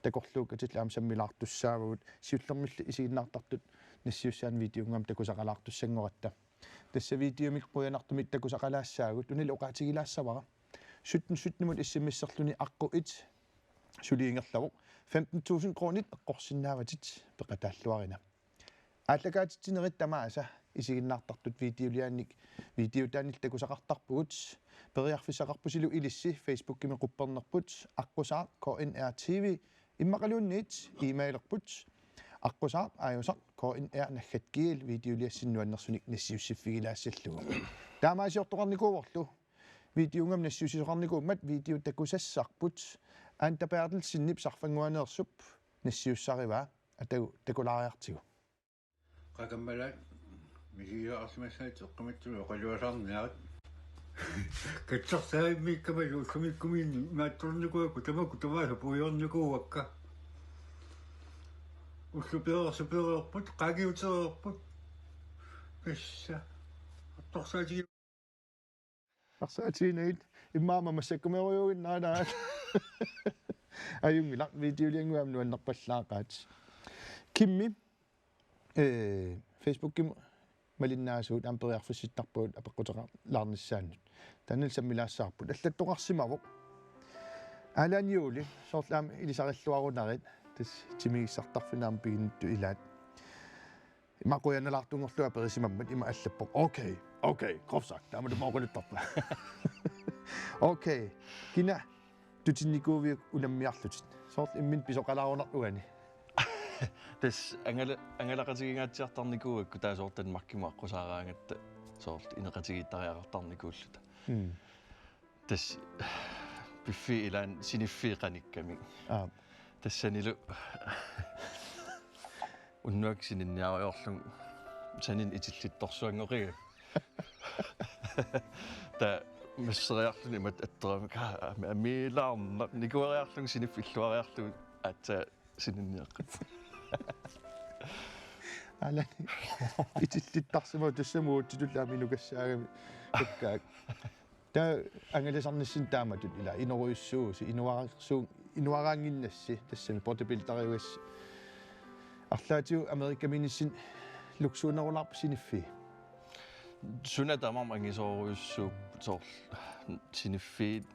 takorluukkatillu aamma sammilaartussaavagut, siullermilli isiginnaartartut nassiussaannik videoonngooq takusaqalaartussanngoratta. Tassa videomik qujanartumik takusaqalaassaagut, unali oqaatigilaassavara. Sytten sytten-imut S M S-erluni aqqut et suli ingerlavoq. Femten tusind kronit eqqorsinnaavatit, peqataalluarina. Aallakaatitsinerit tamaasa isiginnaartartut videoliaannik videotaannik takusaqartarpugut. Periarfissaqarpusilu ilissi Facebookimi quppernerput Aqqusaaq K N R T V, immaqaluunniit e-mailerput aqqusaaq aajusaq K N R naggat G L videoliassinnik nuannersunik nassiussiffigilaassallugu. Taamaasiortoqarnikuuvorlu videoonngooq nassiussisoqarnikuummat video takusassarput Anda Berthelsenip Sarfannguaneersup nassiussarivaa, atagu takulaariartigu. Qakammalaat misigisaqarsimassaat eqqamatsunik oqalualaarniarit. Katsorsaavimmikkamali ullumikkumiinni imaattornikuuakka tamakku tamaasa puigornikuuakka. Ullut pereersut pereerput, qaangiutereerput. Tassa. Attorsaatigi- Arsaatiinagit immaqa massakkut. Ajunngilaq, videoliannguit aamma nuannerpallaaqaat. Kimmi, ee, Facebookimi malinnaasugut aamma periarfissittarpugut apeqquteqalaarnissaannut. Taanna sammilaassavarput. Allattoqarsimavoq. Allan Juhl, soorlu aamma ilisarilluarunarit, tassa timigissartarfinnut aamma piginnittut ilaat. Ima qujanalaartunngorlunga aperisimammat ima allappoq: "Okay, okay, Qofsak, taamatut oqaluttarpa." Okay, kina tutinnikuuviuk unammiarlutit? Soorlu imminut pisoqalaarunarpoq uani. Tassa angala-, angalaqatigingaatsiartarnikuugakku taava soorlu Danmarkimut aqqusaaraangatta soorlu ineqatigiittariaqartarnikuulluta. Mm. Tassa piffissap ilaani siniffiit qanikkamik. Aap. Tassanilu unnuaq sininniariarlunga sanineq itillittorsuanngoqigakku. Taava masseriarluni imatut attoramik: "Aa, ami-, amiilaarnaq." Nikueriarlunga siniffik illuariarlugu aatsaat sininniaqqippunga. Allan, itillittarsimavoq, tassami uatsitulli aamma inukassaagami ukkaak. Taava angalasarnissinni taamatut ila inorujussuusi, inuararsu-, inuaraannginnassi, tassami bodybuilderiugassi. Arlaatigut Amerikamiinnissinni luksuunerulaarput siniffii? Suna tamarmi angisoorujussuupput soorlu siniffiit.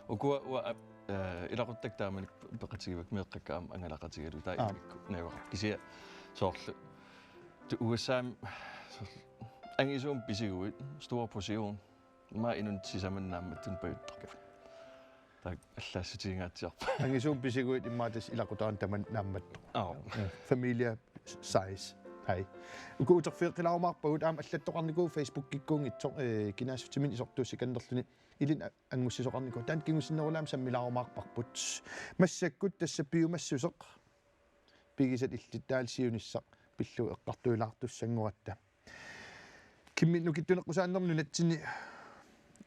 Ukua uanga, eh, ilaquttakka taamani peqatigivakka, meeqqakka aamma angalaqatigalugit taava Aap. Immikkut najugaqarput. Kisianni soorlu tu-, U S A-mi soorlu angisuumik pisiguit, stor portion. Immaqa inunnut sisamanut naammattunut pajuttarpoq. Taakku allaassutiginngaatsiarput. Angisuumik pisiguit immaqa tassa ilaqutariinnut tamanut naammattoq. Aap. Ja, familie size. Hej. Uku uterfigeqqilaarumaarpagut, aamma allattoqarnikuuvugut Facebookikkuunngitsoq, eh, kinaassutsiminnik isortuussikannerluni, ilinnut a-, angussisoqarnikuuvugut. Taanna kingusinnerulaamik sammilaarumaarparput. Massakkut tassa piumassuseq pigisat illit taavalu siunissaq pillugu eqqartuilaartussanngoratta. Kimmi nukittuneqqusaannermi nunatsinni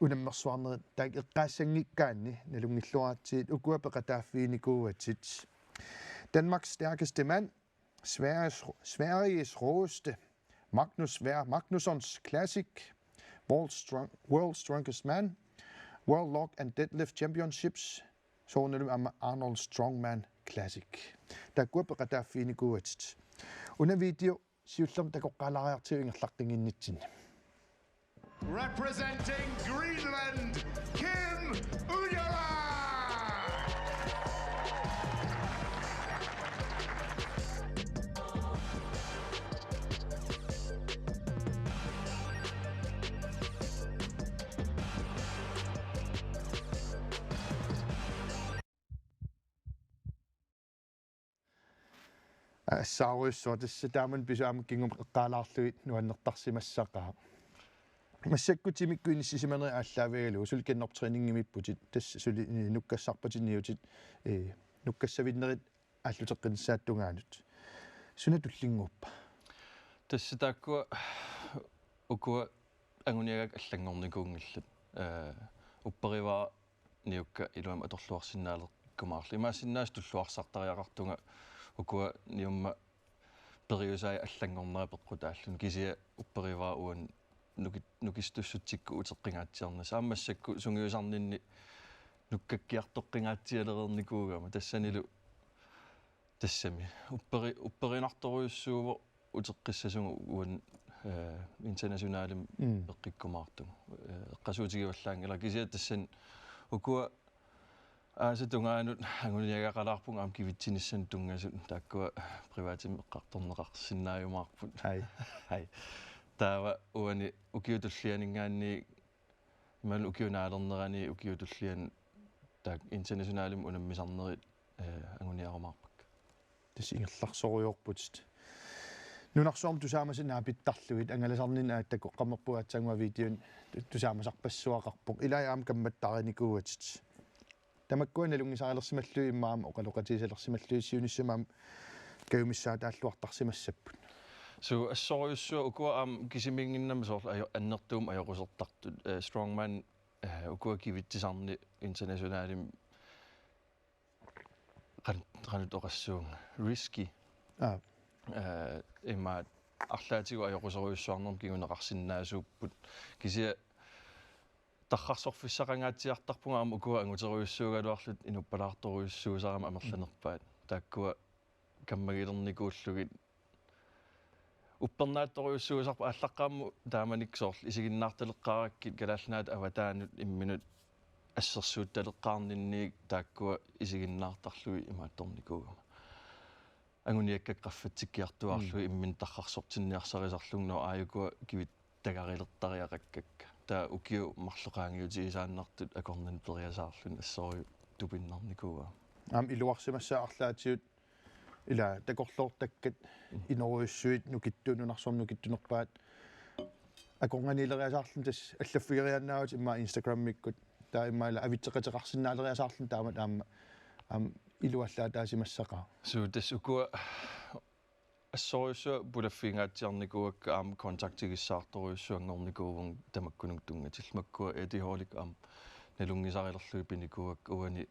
unammersuarnerit taakku eqqaassanngikkaanni nalunngilluaratsigit ukua peqataaffiginikuuatit: Danmarks stærkeste mand, Sveriges, Sveriges råeste, Magnus Svær Magnusons Classic, World's Strong, World's Strongest Man, World Log and Deadlift Championships, soorunalumi aamma Arnold Strongman Classic. Taakkua peqataaffiginikuuatit. Una video siullermik takoqqaalaariartigu ingerlaqqinnginnitsinni. Representing Greenland, Kim Ujala! Assorujussuaq, tassa taamani pisut aamma kingumut eqqaalaarlugit nuannertarsimassaqaaq. Massakkut timikkut inissisimanerit aallaavigalugu, suli genoptræninngimiipputit, tassa suli, eh, nukkassarpatit niutit, eh, nukkassavinnerit aalluteqqinnissaata tungaanut. Suna tullinnguuppa? Tassa taakkua ukua anguniagakka allanngornikuunngillat. Eh, upperivaat niukka iluamik atorluarsinnaaleqqumaarlugit. Imaassinnaavoq tulluarsartariaqartunga ukua niummat periusaat allanngornerat peqqutaalluni. Kisianni upperivaat uani nukit-, nukissutissutsikkut uteqqingaatsiarnissaq. Aamma massakkut sungiusarninni nukkakkiartoqqingaatsialereernikuugama. Tassanilu tassami. Upperi-, upperinartorujussuuvoq uteqqissasugut uani, eh, internationalimik Mm. peqqikkumaartugut. Eh, eqqasuutigivallaanngilaq kisianni tassani ukua aasap tungaanut anguniagaqalaarpunga aamma kivitsinissannut tunngasut taakkua privatimik eqqartorneqarsinnaajumaarput. Hej. Hej. Taava uani ukiup tullianinngaanniit imaluunniit ukiup naalernerani ukiup tulliani taakku internationalimik unammisarnerit, eh, anguniarumaarpakka. Tassa ingerlasorujorputit. Nunarsuarmi tusaamasat naapittarlugit angalasarninni aatsaat takoqqammerpugut aatsaannguaq videoni tu-, tusaamasarpassuaqarpoq. Ilai aamma kammattaarinikuuatit. Tamakkua nalunngisalersimallugit immaqa aamma oqaloqatigisalersimallugit siunissami aamma kajumissaataalluartarsimassapput. Suu, assorujussuaq ukua aamma kisimiinnginnami soorlu ajo-, annertuumik ajoqusertartut, eh, strongman, eh, ukua kivitsisarneq internationalimik qan-, qanoq oqassuunga, risky. Aa. Eh, immaqa arlaatigut ajoquserujussuarnermut kinguneqarsinnaasuupput. Kisianni tarrarsorfissaqangaatsiartarpunga aamma ukua anguterujussuugaluarlutik inuppalaartorujussuusarami amerlanerpaat. Taakkua kammagilernikuullugit. Uppernaatsorujussuusarput aallaqqaammut taamanikkut soorlu isiginnaartaleqqaarakkit Kalaallit Nunaata avataanut imminut assersuuttaleqqaarninniit taakkua isiginnaartarlugit imaattornikuugama. Anguniakkakka qaffatsikkiartuaarlugit Mm. imminut tarrarsortinniarsarisarlugit, nå aajukua kivittagarilertariaqakkakka. Taava ukiut marluk qaangiutigisaannartut akornanni periasaarluni assorujuk tupinnarnikuuaa. Aamma iluarsimassaaq arlaatigut ila takorloortakkat Mm. inorujussuit nukittu-, nunarsuarmi nukittunerpaat akornganniileriasaarluni tassa allaffigeriaannaavutit immaqa Instagramikkut. Taava immaqa ila avitseqateqarsinnaaleriasaarluni taamatut aamma, aamma iluallaataasimassaqaaq. Suu, tassa ukua assorujussuaq pulaffigingaatsiarnikuuakka aamma kontaktigissaartorujussuanngornikuuvunga tamakkununnga tunngatillugu. Makkua Eddie Hallip aamma nalunngisarilerlugit pinikuuakka uani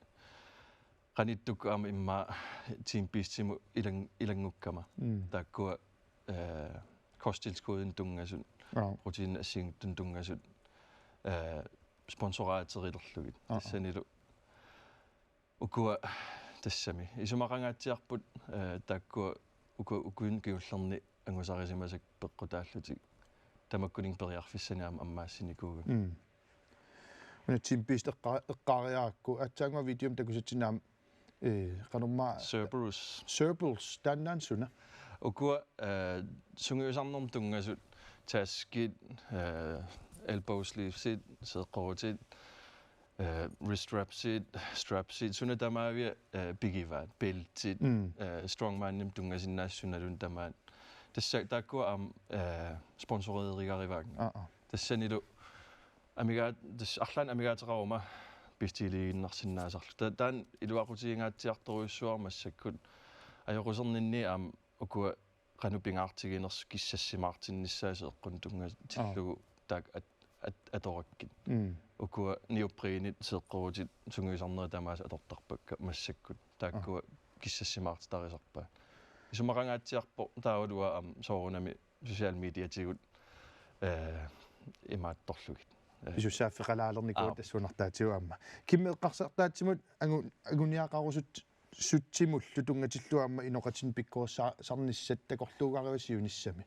qanittukkut aamma immaqa Team Beastimut ilan-, ilanngukkama. Mm. Taakkua, eh, kosttilskudinik tunngasut, Joo. proteiinit assigiinngitsunik tunngasut, eh, sponsoraaterilerlugit. Aa. Tassanilu ukua tassami. Isumaqangaatsiarput, eh, taakkua uku-, ukunik kingullerni angusarisimasakka peqqutaallutik. Tamakkuninnga periarfissanik aamma ammaassinikuugami. Mm. Una Team Beast eqqa-, eqqaariarakku, aatsaannguaq videomi takusatsinni aamma, eh, qanormaa Cerberus. Cerberus, taannaana suna? Ukua, eh, sungiusarnermut tunngasut taskit, eh, elbow sleevesit, seeqqorutit, eh, wrist wrapsit, strapsit, suna tamaavia, eh, pigivaat, beltit, Mm. eh, strongmanimik tunngasinnaasut sunaluunniit tamaat. Tassa taakkua aamma, eh, sponsoreerigarivaannga. Aa, aa. Tassanilu amigaa-, tassa arlaannik amigaateqaruma bestiliiginnarsinnaasarluta. Ta-, taanna iluaqutigingaatsiartorujussuuara massakkut. Ajoquserninni aamma ukua qanoq pingaartiginersut kissassimaartinnissaat eqqunut tunngatillugu Aa. taakku at-, at-, atorakkit. Mm. Ukua neoprenit seeqqorutit sungiusarnerit tamaasa atortarpakka massakkut. Taakkua Aa. kissassimaartitarisarpaat. Isumaqangaatsiarpoq taavalu uanga aamma soorunami social mediatigut, eh, imaattorlugit. Eh. Pisussaaffeqalaalernikuuvoq Aap. tassuunartaatigut aamma. Kimmi eqqarsartaatsimut angu-, anguniagaqarusut- sutsimullu tunngatillugu aamma inoqatinnik pikkorissarnissat takorluugaluarpasi siunissami.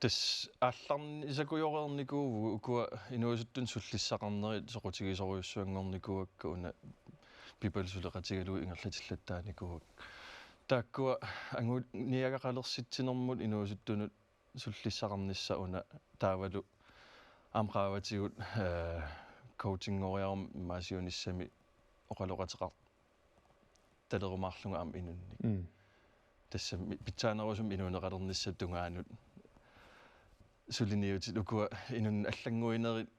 Tassa aallarnisakujoreernikuuvugut ukua inuusuttunut sullissaqarnerit soqutigisorujussuanngornikuuakka una Pipaluk suleqatigalugu ingerlatillattaarnikuuakka. Taakkua anguniagaqalersitsinermut inuusuttunut sullissaqarnissaq una taavalu aamma qaavatigut, eh, coachingoriaruma immaqa siunissami oqaloqateqar-, talerumaarlunga aamma inunnik. Mm. Tassa mi-, pitsaanerusumik inuuneqalernissap tungaanut suliniutit ukua inunnut allannguinerit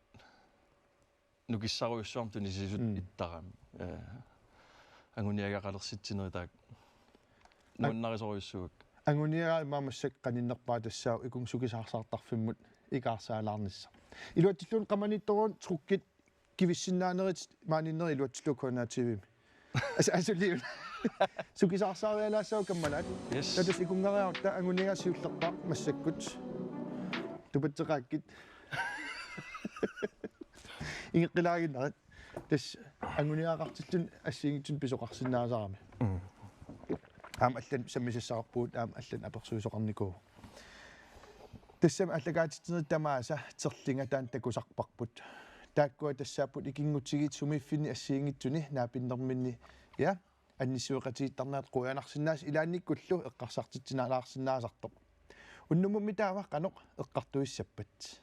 nukissarujussuarmik tunisisut Mm. ittarami. Eh, anguniagaqalersitsinerit taakku nuannarisorujussuuakka. Anguniagaq immaqa massakkut qaninnerpaaq tassaavoq ikunga sukisaarsaartarfimmut ikaarsaalaarnissaq. Iluatsilluunniit qamaniittoruunniit truckit kivissinnaanerit maaniinnerit iluatsillugu K N R T V-mi. As-, asuliuna. Sukisaarsaarialaassavat kammalaat. Yes. Taava tassa ikunngariarutta anguniagaq siullerpaaq massakkut. Tupatseqaakkit. Ingeqqilaaginnarit. Tassa anguniagaqartilluni assigiinngitsunik pisoqarsinnaasarami. Mm. Aamma allanut sammisassaqarpugut, aamma allanut apersuisoqarnikuuvoq. Tassami aallakaatitsinerit tamaasa terlinga taanna takusarparput. Taakkua tassaapput ikinngutigiit sumiiffinni assigiinngitsuni naapinnerminni, ja, annissueqatigiittarnerat quianarsinnaasut ilaannikkullu eqqarsartitsinaalaarsinnaasartoq. Unnummut taava qanoq eqqartuissappat?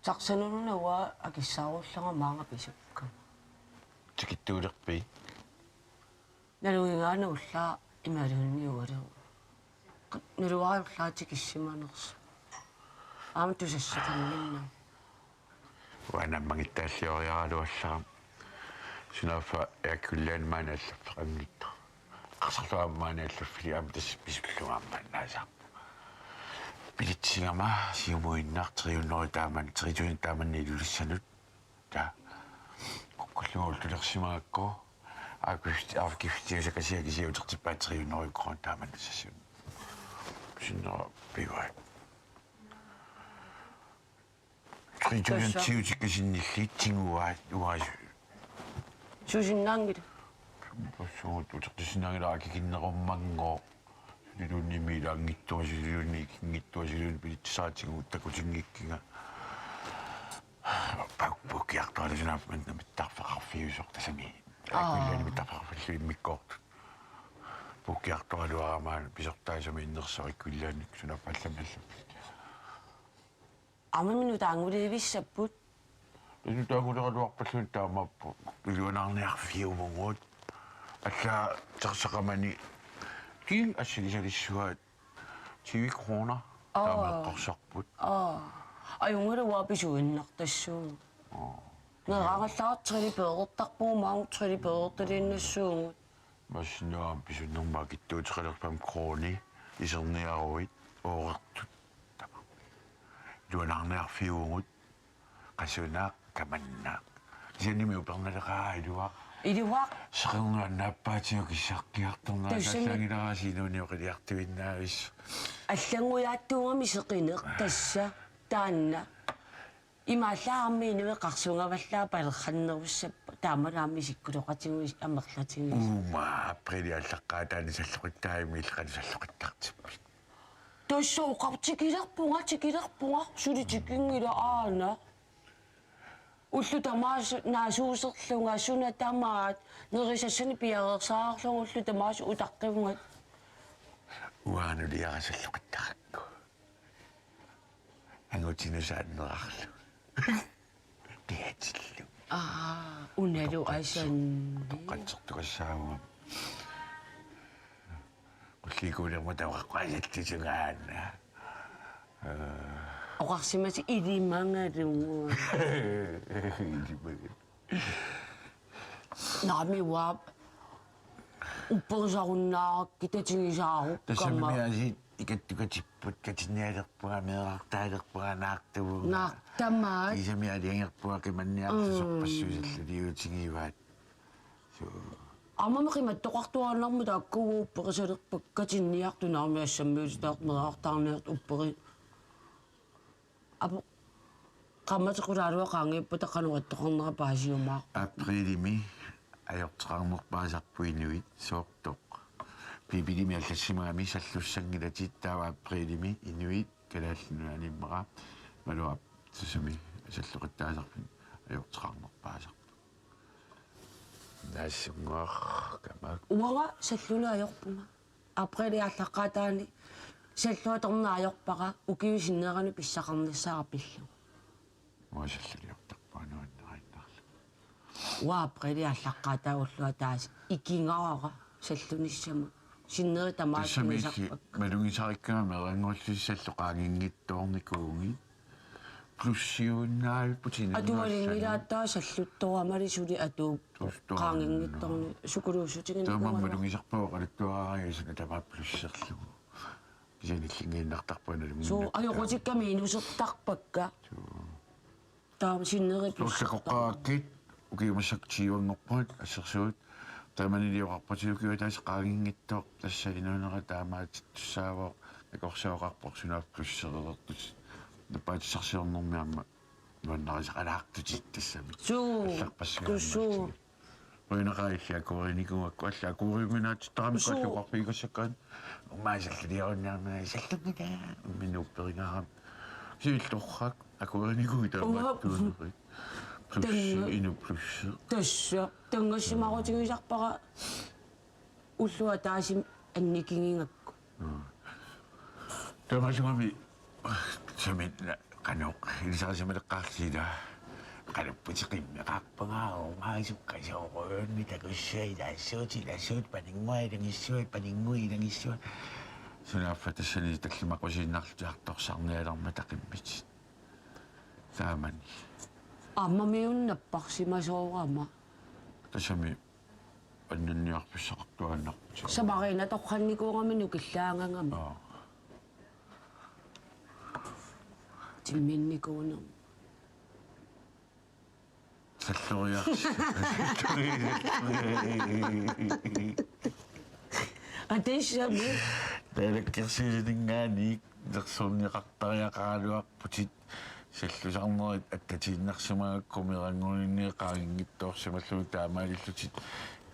Taxanuluna uanga akissaarullunga maanga pisukkama. Tikittuulerpit? Nalugigaanni ullaaq imaluunniit ualu. Naluara ullaaq tikissimanersoq. Aamma tusassoqarninnami. Uanga naammagittaallioriaraluarlunga. Sunaaffa Air Greenland maani allaffeqanngitsoq. Eqqarsarlunga aamma maani allaffilik aamma tassa pisullunga aamma annaasarpoq. Billetsigama siumuinnaq tre hundrede taaman, tre tusind taamanna Ilulissanut. Taava. Kukkullugu ullulersimagakku. Afgift-, afgiftiusakasiak kisiat utertippaat tre hundrede kroner taamanna sassun. Sinnera pivaat. Tre tusind Tassa. Tiutikka sinnillit tiguaat uasu. Susinnaanngilaq. Suut utertissinnaanngilara akikinnerummannguaq. Suliluunniimmi ilaanngitsoq, suliluunniit ikinngitsoq, suliluunniit billettisaqartigut takutinngikkiga. Pau-, puukkiartualusunaaffimmi mittarfeqarfiusoq tassami. Aa. Akullani mittarfeqarfillu immikkoortut. Puukkiartualuarama pisortaasumik innersoq Air Greenlandip sunaaffa allamik allaffik. Aamma minut taangulivissapput. Minut taanguleraluarpalluni taamaappoq. Iluanaarniarfiuvugut. Allaat taxaqamani. Kiisa assilisalissuaat tyve kroner. Aa. Taama eqqarsarput. Aa. Ajunngilaq uanga pisuinnartassuugut. Aa. Meeraagallaat trille peerertarpugut, maanga trille peerertaliinnassuugut. Massakkut aamma pisunnerma akitsuuteqalerpat aamma kroni iserniaruit oorertut. Iluanaarniarfiuvugut qasunaaq kamannaaq. Kisiannimi upernaleqaaq iluaq. Iluaq. Seqernup annaappaatigut kissarkiartornera Tassami. Allaanngilaraasi inuuniuqiliartuinnaavis. Allanngujaattuugami seqineq tassa taanna. Imaallaat aamma inuit qarsugavallaat palerrannerussappat taamaallaat aamma isikkuloqatigiis amerlatigiis. Uuma aprili allaqqaataani salloqittaarami illit qanoq salloqittartippit? Tassa oqarpoq tikilerpunga, tikilerpunga, suli tikinngilaq aana. Ullut tamaasa naasuuserlunga suna tamaat nerisassanik piareersaarlunga ullut tamaasa utaqqivunga. Uanga nuliara salloqittarakku. Angutinu saannerarlu. Qiatillu. Aa, unalu asanni. Toqqatsertugassaavunga. Qullikuulerma tavaqqajallisungaana. Oqarsimasoq ilimagalunga. Ilimagal. Naami uanga upperisarunnaarakkit tatigisaarukkama. Tassami aasiit ikattukatipput, katinnialerpunga, meerartaalerpunga, naartavunga. Naartamaat. Kiisami aalajangerpunga qimanniartusorpassuit. Mm. Salluliutigivaat. Suu. Aammami qimattoqartuaannarmut taakku upperisalerpakka katinniartut naami assammiutitaartut meerartaarniartut upperi-, apo-, qaammatit qulaaluat qaangiuppata qanoq ittoqarnera paasiumaarpara. Aprilimi ajorteqarnerpaasarput inuit soortoq. Biibilimi allassimagami sallussanngilatit taava aprilimi inuit Kalaallit Nunaanni immaqa Maluap Susumi salloqittaasarfik ajorteqarnerpaasarput. Naassunnguaq kamaak. Uanga sallunut ajorpunga. Aprilip aallaqqaataani salluatorneq ajorpara ukiut sinneranut pissaqarnissaat pillugu. Uanga salluliortarpunga nuannariinnarlugu. Uanga aprilip aallaqqaataa ulloq ataaseq ikingaara sallunissamut. Sinneri tamaat. Tassami illit ikingasarpakka. Malugisarikkama meerannguullusi sallu qaangiinngitsoornikuugit. Plussiuinnaavipput inunngaassanut. Atualinngilaattaa salluttoramali suli atuup. Plussiuinnaa-. Qaangiinngitsoornikuugit. Sukuluussutiginnikuugaluarpoq. Tamanna malugisarpara oqaluttuaraangat isuna tamaat plusserlugu. Kisianni illinngiinnartarpunga nalunnginnakka. Suu, ajoqutikka minusertarpakka. Suu. Taama sinneri plussertarpakka. Plussaqoqqaarakkit ukiut massakkut tyvenngorput assersuut. Taamanili oqarputit ukiup ataaseq qaangiinngitsoq tassa inuunera taamaatittussaavoq, nakorsooqarpoq sunaaffa plussereertut. Napaatissarsiornermi aamma nuannarisaqalaartutit tassami. Suu. Allarpassuit aamma. Suu. Uinaqaat illit akuerinikuugakku, allat akueriuminaatittarami. Suu. Allat oqarfigigassakkaanni. Umaasalliliorunnaarnera sallunngilaq. Minut perigaram. Siullerpaaq akuerinikuugit. Uanga. Taamaattuunerit. Plussi, tanga-, inuk plussi. Tassa. Tanngassimaarutigisarpara ulloq ataaseq annikigigakku. Mm. Taamaasillunga sumi qanoq ilisarisimaleqqaarlusi ila. Qalupputit qimmeqarpunga, uungaasukka soorunami takussuit ilaassuutit ilaassuutit paninnguit ilagissuit paninnguit ilagissuit. Sunaaffa tassani tallimaqusiinnarlutik artorsarnialermata qimmitit. Taamani. Aammami una napparsimasoorama. Tassami annunniarfissaqartuaannarputit. Samariina torrannikuugami nukillaagagami. Aa. Timminnikuunermi. Salloriarsi. Atissami. Naalakkersuisuninngaanniit nersorneqartariaqaraluarputit. Sallusarnerit attatiinnarsimagakku meerannguuninni qaangiinngitsoorsimallugit taamaalillutit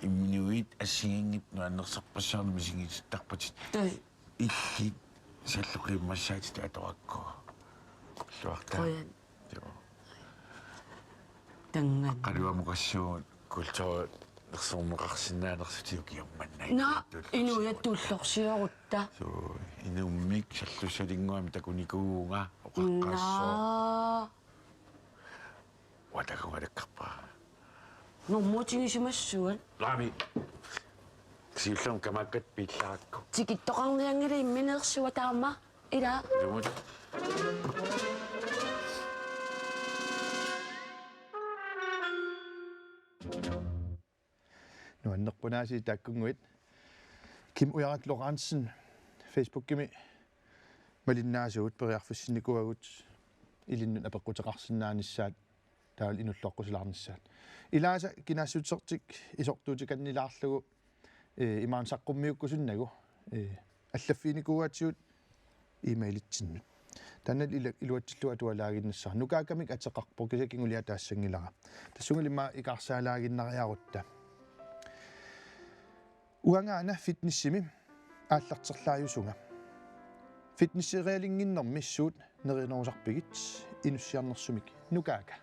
imminuit assigiinngitsut nuannersorpassuarnik misigisittarputit. Tassa. Illit sallu qiimmassaatit atorakku. Illuarta. Qujan. Joo. Tanngan. Qaluamukassuugut kulturi nersorneqarsinnaanersutit ukiormanna. Naa, inuiattut ullorsiuat. Inuiattut ullorsiorutta. Suu, inummik sallussalinnguamik takunikuuvunga oqaqqaassooq. Naa. Uanga takugalakkarpara. Normuutigisimassuat. Naami. Siullermik kamaakkat piillarakku. Tikittoqarnianngilaq imminersuaq taama. Ila. Ilumut. Nuannerpoq aasiit taakkunnguit. Kim Ujarak Lorentzen Facebookimi malinnaasugut periarfissinnikuuagut ilinnut apeqquteqarsinnaanissaat taavalu inulluk aqqutilaarnissaat. Ilaasa kinaassusertik isortuutikannilaarlugu, ee, imaluunniit saqqummiukkusunnagu, ee, allaffiginikuugatsigut e-mailitsinnut. Taanna ila-, iluatsillugu atualaaginnassara. Nukaakamik ateqarpoq, kisianni kingulia taassanngilara. Tassunga immaqa ikaarsaalaaginnariarutta. Uangaana fitnessimi aallarterlaajusunga. Fitnesserialinnginnermi suut nerinerusarpigit inussiarnersumik nukaaka?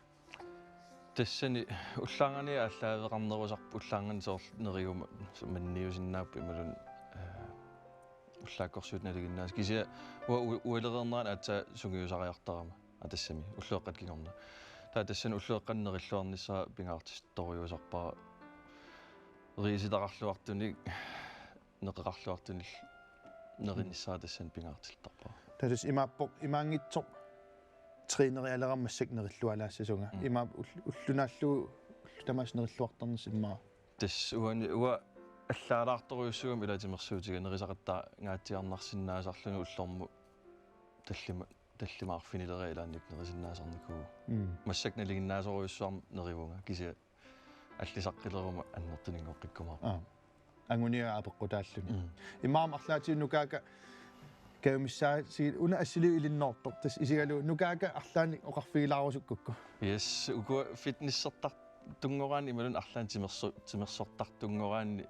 Tassani ullaarnani aallaaveqarnerusarpoq, ullaarnani soorlu neriguma manniusinnaapput imaluunniit, eh, ullaakkorsiutit nalinginnaasut. Kisianni uanga u-, ualereernerani aatsaat sungiusariartarama. Aa, tassami ulloqeqqata kingorna. Taava tassani ulloqeqqani nerilluarnissara pingaartittorujussuusarpara. Riisitaqarluartunik, neqeqarluartunik nerinissara tassani pingaartittarpara. Taava tassa imaappoq, imaanngitsoq trænerialerama massakkut nerillualaassasunga. Mm. Imaappoq ull-, ulloq naallugu, ullut tamaasa nerilluartarnissaq immaqa. Tassa uani, uanga allaalaartorujussuugama ila timersuutiga nerisaqattaangaatsiarnarsinnaasarluni ullormut tallima-, tallimaarfinileriarluni ilaannikkut nerisinnaasarnikuuvoq. Mm. Massakkut nalinginnaasorujussuarmik nerivunga kisianni allisaqqileruma annertuninngoqqikkumaarpoq. Aa. Anguniagaq apeqqutaalluni. Mm. Imaammat arlaatigut Nukaaka kajumissaatigalugu una assiliiviup ilinnoortoq. Tassa isigalugu Nukaaka arlaannik oqarfigilaarusukkukku. Yes, ukua fitnessertartunngoraanni imaluunniit arlaannik timerso-, timersortartunngoraanni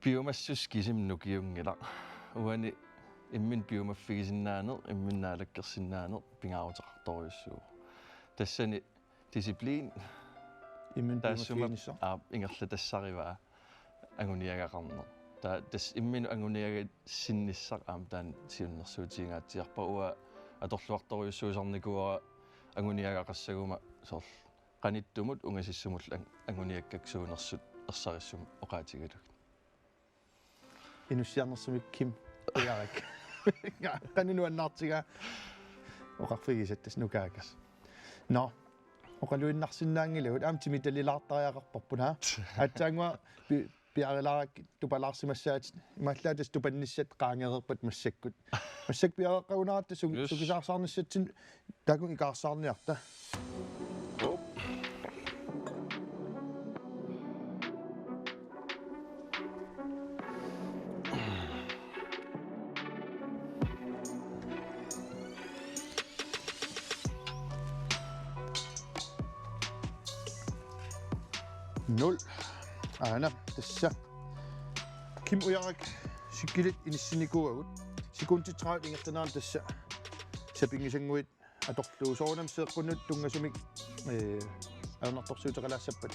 piumassuseq kisimi nukiunngilaq. Uani imminut piumaffigisinnaaneq, imminut naalakkersinnaaneq pingaaruteqartorujussuuvoq. Tassani disciplin. Imminut taassuma piumaffiginiassaaq. Aap, ingerlatassarivaa anguniagaqarneq. Taava tassa imminut anguniagassinnissaq aamma taanna siunnersuutigingaatsiarpara, uanga atorluartorujussuusarnikuuara anguniagaqassaguma soorlu qanittumut ungasissumullu ang-, anguniakkakka suunersut ersarissumik oqaatigalugit. Inussiarnersumik Kim Ujarak. Qanoq nuannaartigaa oqarfigisatta tassa Nukaaka. Nå, oqaluinnarsinnaanngilagut, aamma timitalilaartariaqarparput, haa? Aatsaannguaq pi-, piarilaarakkit tupalaarsimassaatit, imaallaat tassa tupannissat qaangereerpat massakkut. Massakkut piareeqqagunaratta su-, Yes. sukisaarsaarnissatsinnut taakku ikaarsaarniarta. Nul. Aana, tassa. Kim Ujarak, cykelit inissinikuuagut. Sekundit tredive ingerlanerani tassa sapinngisannguit atorlugu. Soorunami seeqqunnut tunngasumik, ee, ajornartorsiuteqalaassappat.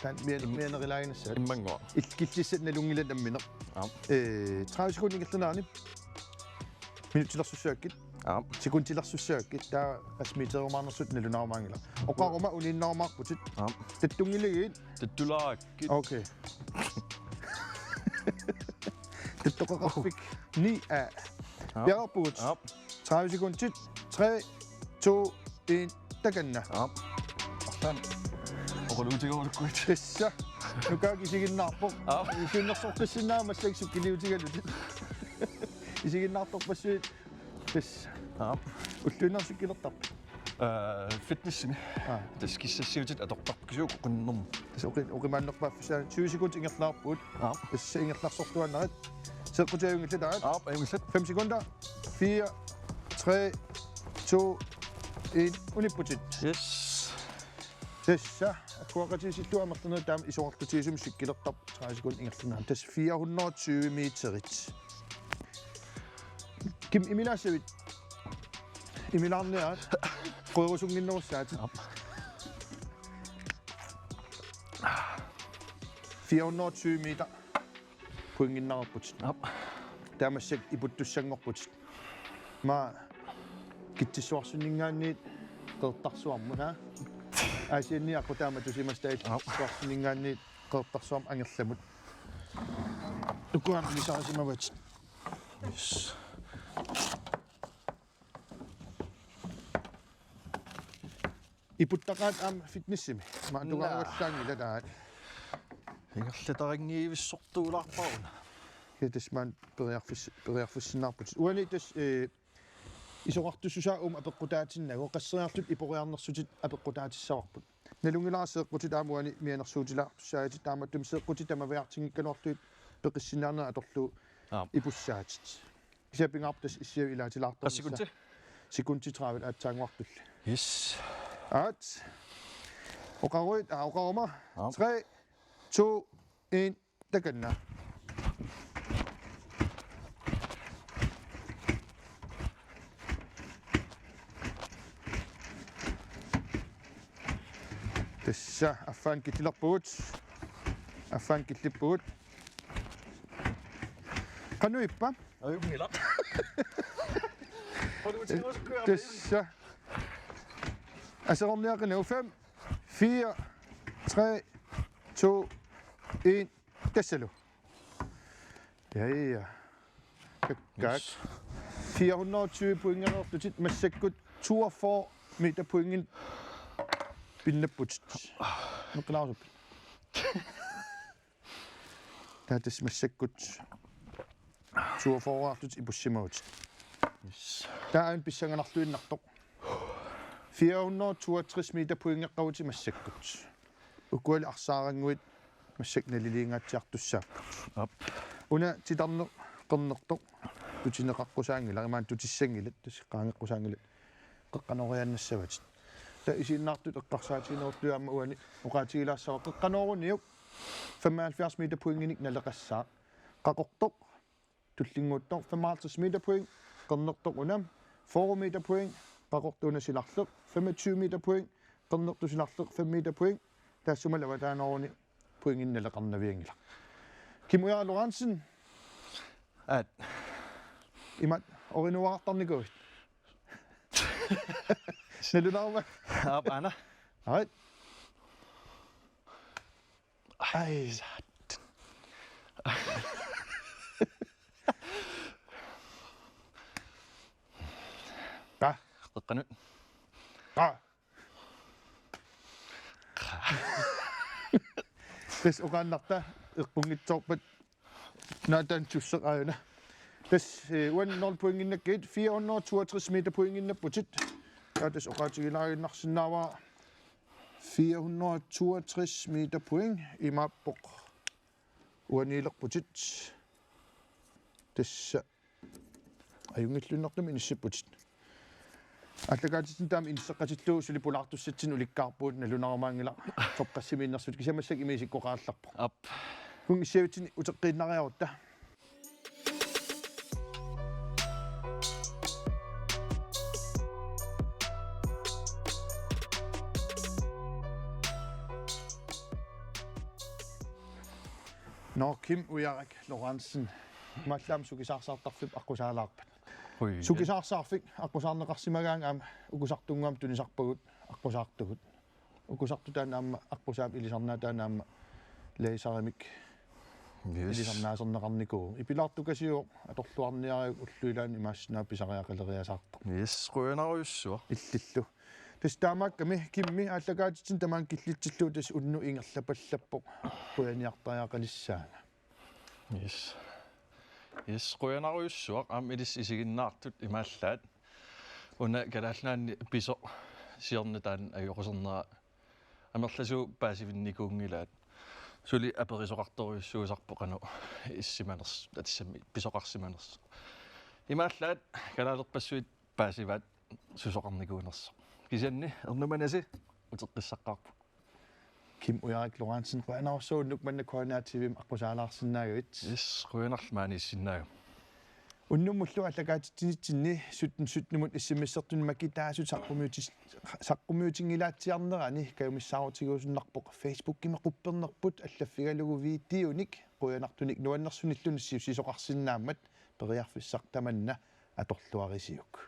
Taanna mian-, Im-, mianerilaaginnassavat. Immannguaq. Illit killissat nalunngilat nammineq. Aap. Ee, tredive sekundit ingerlanerani. Minutsilersussagakkit. Aap. Sekundilersussagakkit. Taava qassit meterumaarnersut nalunaarumaanngilaq. Oqaruma uniinnarumaarputit. Aap. Tattunngilagiit. Tattulaakkit. Okay. Tattoqaqarfik. Ni A. Aap. Piareerpugut. Aap. Tredive sekundit. Tre, to, en. Takanna. Aap. Arlaannik oqaluutigerulukkuit. Tassa. Nukaaka isiginnaarpoq. Aap. Siunnersoqqissinnaagama massakkut cykelliutigalutit. Isiginnaartorpassuit. Tassa. Aap. Ulluinnarni cykelertarpit? Ee, fitnessimi. Aa. Tassa kissassiutit atortarput kisianni uku qinnermut. Tassa oqi-, oqimaannerpaaffissaani tyve sekundit ingerlareerpugut. Aap. Tassa ingerlarsortuaannarit. Seeqqutit ajunngillat, aat? Aap, ajunngillat. Fem sekunder. Fire, tre, to, en. Unipputit. Yes. Tassa. Agguaqatigiissillugit amerlanerit taama isorartutigisumik cykelertarput tredive sekundit ingerlanerani. Tassa fire hundrede og tyve meterit. Kim, imilaassavit? Imilaarniarit. Querusunnginnerussaatit. Aap. Fire hundrede og tyve meter. Pointinnaareerputit. Aap. Taava massakkut iputtussanngorputit. Maa Kitsissuarsunninngaanniit Qeqertarsuarmut, haa? Aasianni aqqutaamatusimasut taava Aap. Kitsissuarsunninngaanniit Qeqertarsuarmut angerlamut. Uku aamma ilisarisimavatit. Yes. Iputtaqaat aamma fitnessimi. Maa Naa. Tungaaruallaanngilaq taava. Ingerlatarinngivissortuulaarpara una. Ja, tassa maani periarfis-, periarfissinnaarputit. Uani tassa, ee, isorartussusaa uuma apeqqutaatinnagu, qasseriarlutit iporiarnersutit apeqqutaatissavarput. Nalunngilara seeqqutit aamma uani mianersuutilaartussaatit, taamaattumik seeqqutit tamaviaartinngikkaluarlugit peqqissinnaaneq atorlugu Aap. Ipussaatit. Kisianni pingaarpoq tassa issiavik ilaatilaartornissaq. Qassit sekundit? Sekundit tredive aatsaannguartulli. Yes. Aat. Oqaruit, aa, oqaruma. Aap. Tre, to, en, takanna. Tassa, affaannut killilerpugut. Affaannut killippugut. Qanoq ippa? Ajunngilaq. Tassa. Aserorniaqinnagu fem, fire, tre, to, en. Tassalu. Ja, ja. Kakkaak. Yes. Fire hundrede og tyve pointereerlutit massakkut toogfyrre meter pointinik pinnapputit. Nuqqilaarsup. Taava tassa massakkut toogfyrrearlutit ipussimagavit. Yes. Taava aamma pissanganarluinnartoq. Fire hundrede toogtres meter pointeqqavutit massakkut. Ukuali arsaarannguit massakkut naliliingaatsiartussaapput. Aap. Una titarneq qernertoq tutineqaqqusaanngilaq, imaanngitsoq tutissanngilat, tassa qaangeqqusaanngilat. Qeqqanooriaannassavatit. Taava isiginnaartut eqqarsaatiginerullugu aamma uani oqaatigilaassavara qeqqanooruniuk femoghalvfjerds meter pointinik naleqassaaq. Qaqortoq tullinnguuttoq femoghalvtreds meter point, qernertoq una fyrre meter point, qaqortoq una silarleq femogtyve meter point, qernertoq silarleq fem meter point, taassumalu avataanaruni pointinik naleqarnavianngilaq. Kim Ujarik Lorentzen. Aat. Imaat, orinuartarnikuuit. Nalunaaruma. Aap, aana. Aat. Ai, sat. Qa. Qeqqanut. Qa. Tassa oqaannarta eqqunngitsoorpat Nathan Tsusseq aajuna. Tassa, eh, uani nul pointinnakkiit, fire hundrede toogtres meter pointinnapputit. Taava tassa oqaatigilaaginnarsinnaavara fire hundrede toogtres meter point imaappoq. Uaniilerputit. Tassa ajunngilluinnartumik inissipputit. Aallakaatitsinnut taama inisseqqatillugu suli pulaartussatsinnik ulikkaarpugut, nalunaarumaanngilaq toqqassimiinnersut, kisianni massakkut immiussisoqarallarpoq. Aap. Uunga issiavitsinni uteqqiinnariarutta. Nå, Kim Ujarik Lorentzen. Imaallaat sukisaarsaartarfik aqqusaalaarpat. Ui. Sukisaarsaarfik aqqusaarneqarsimagaangat aamma ukusartunnguamik tunisarpagut aqqusaartugut. Ukusartut taanna aamma aqqusaap ilisarnaa taanna aamma laserimik. Yes. Ilisarnaaserneqarnikuuvoq. Ipilaartukasiuvoq atorluarniariuk ullut ilaanni imaassinnaavoq pisariaqaleriasaartoq. Yes, qujanarujussuaq. Illillu. Tassa taamaakkami Kimmi aallakaatitsinnut tamaanga killitsillugu tassa unnuk ingerlapallappoq qujaniartariaqalissaanga. Yes. Yes, qujanarujussuaq aamma ilissi isiginnaartut imaallaat. Una Kalaallit Nunaanni pisoq siorna taanna ajoqusernera amerlasuut paasivinnikuunngilaat. Suli aperisoqartorujussuusarpoq qanoq issimanersoq, tassami pisoqarsimanersoq. Imaallaat kalaalerpassuit paasivaat susoqarnikuunersoq. Kisianni ernumanasi uteqqissaqqaarput. Kim Ujarik Lorentzen, qujanarsuaq unnuk manna K N R T V-mi aqqusaalaarsinnaagavit. Yes, qujanarlu maaniissinnaagavit. Unnummullu aallakaatitsinitsinni sytten sytten-imut S M S-ertuni makitaasut saqqummiutis-, saqqummiutinngilaatsiarnerani kajumissaarutigiusunnarpoq Facebookimi quppernerput allaffigalugu videonik qujanartunik nuannersunillu nassiussisoqarsinnaammat periarfissaq tamanna atorluarisiuk.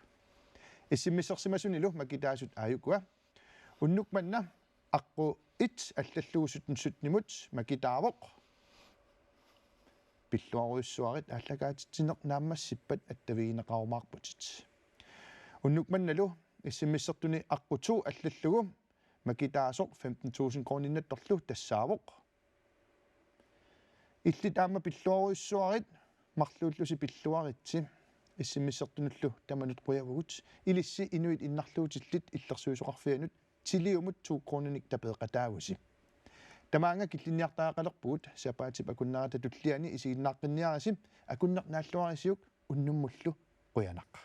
S M S-ersimasunilu makitaasut aajukua. Unnuk manna aqqut et allallugu sytten sytten-imut makitaavoq. Pilluarujussuarit aallakaatitsineq naammassippat attavigineqarumaarputit. Unnuk mannalu S M S-ertuni aqqut to allallugu makitaasoq femten tusind krooninnattorlu tassaavoq. Illit aamma pilluarujussuarit, marluullusi pilluaritsi, S M S-ertunullu tamanut qujavugut, ilissi inuit innarluutillit illersuisoqarfianut Tiliumut to krooninik tapeeqataavusi. Tamaanga killinniartariaqalerpugut, sapaatip akunnerata tulliani isiginnaaqqinniarisi, akunneq naalluarisiuk, unnummullu qujanaq.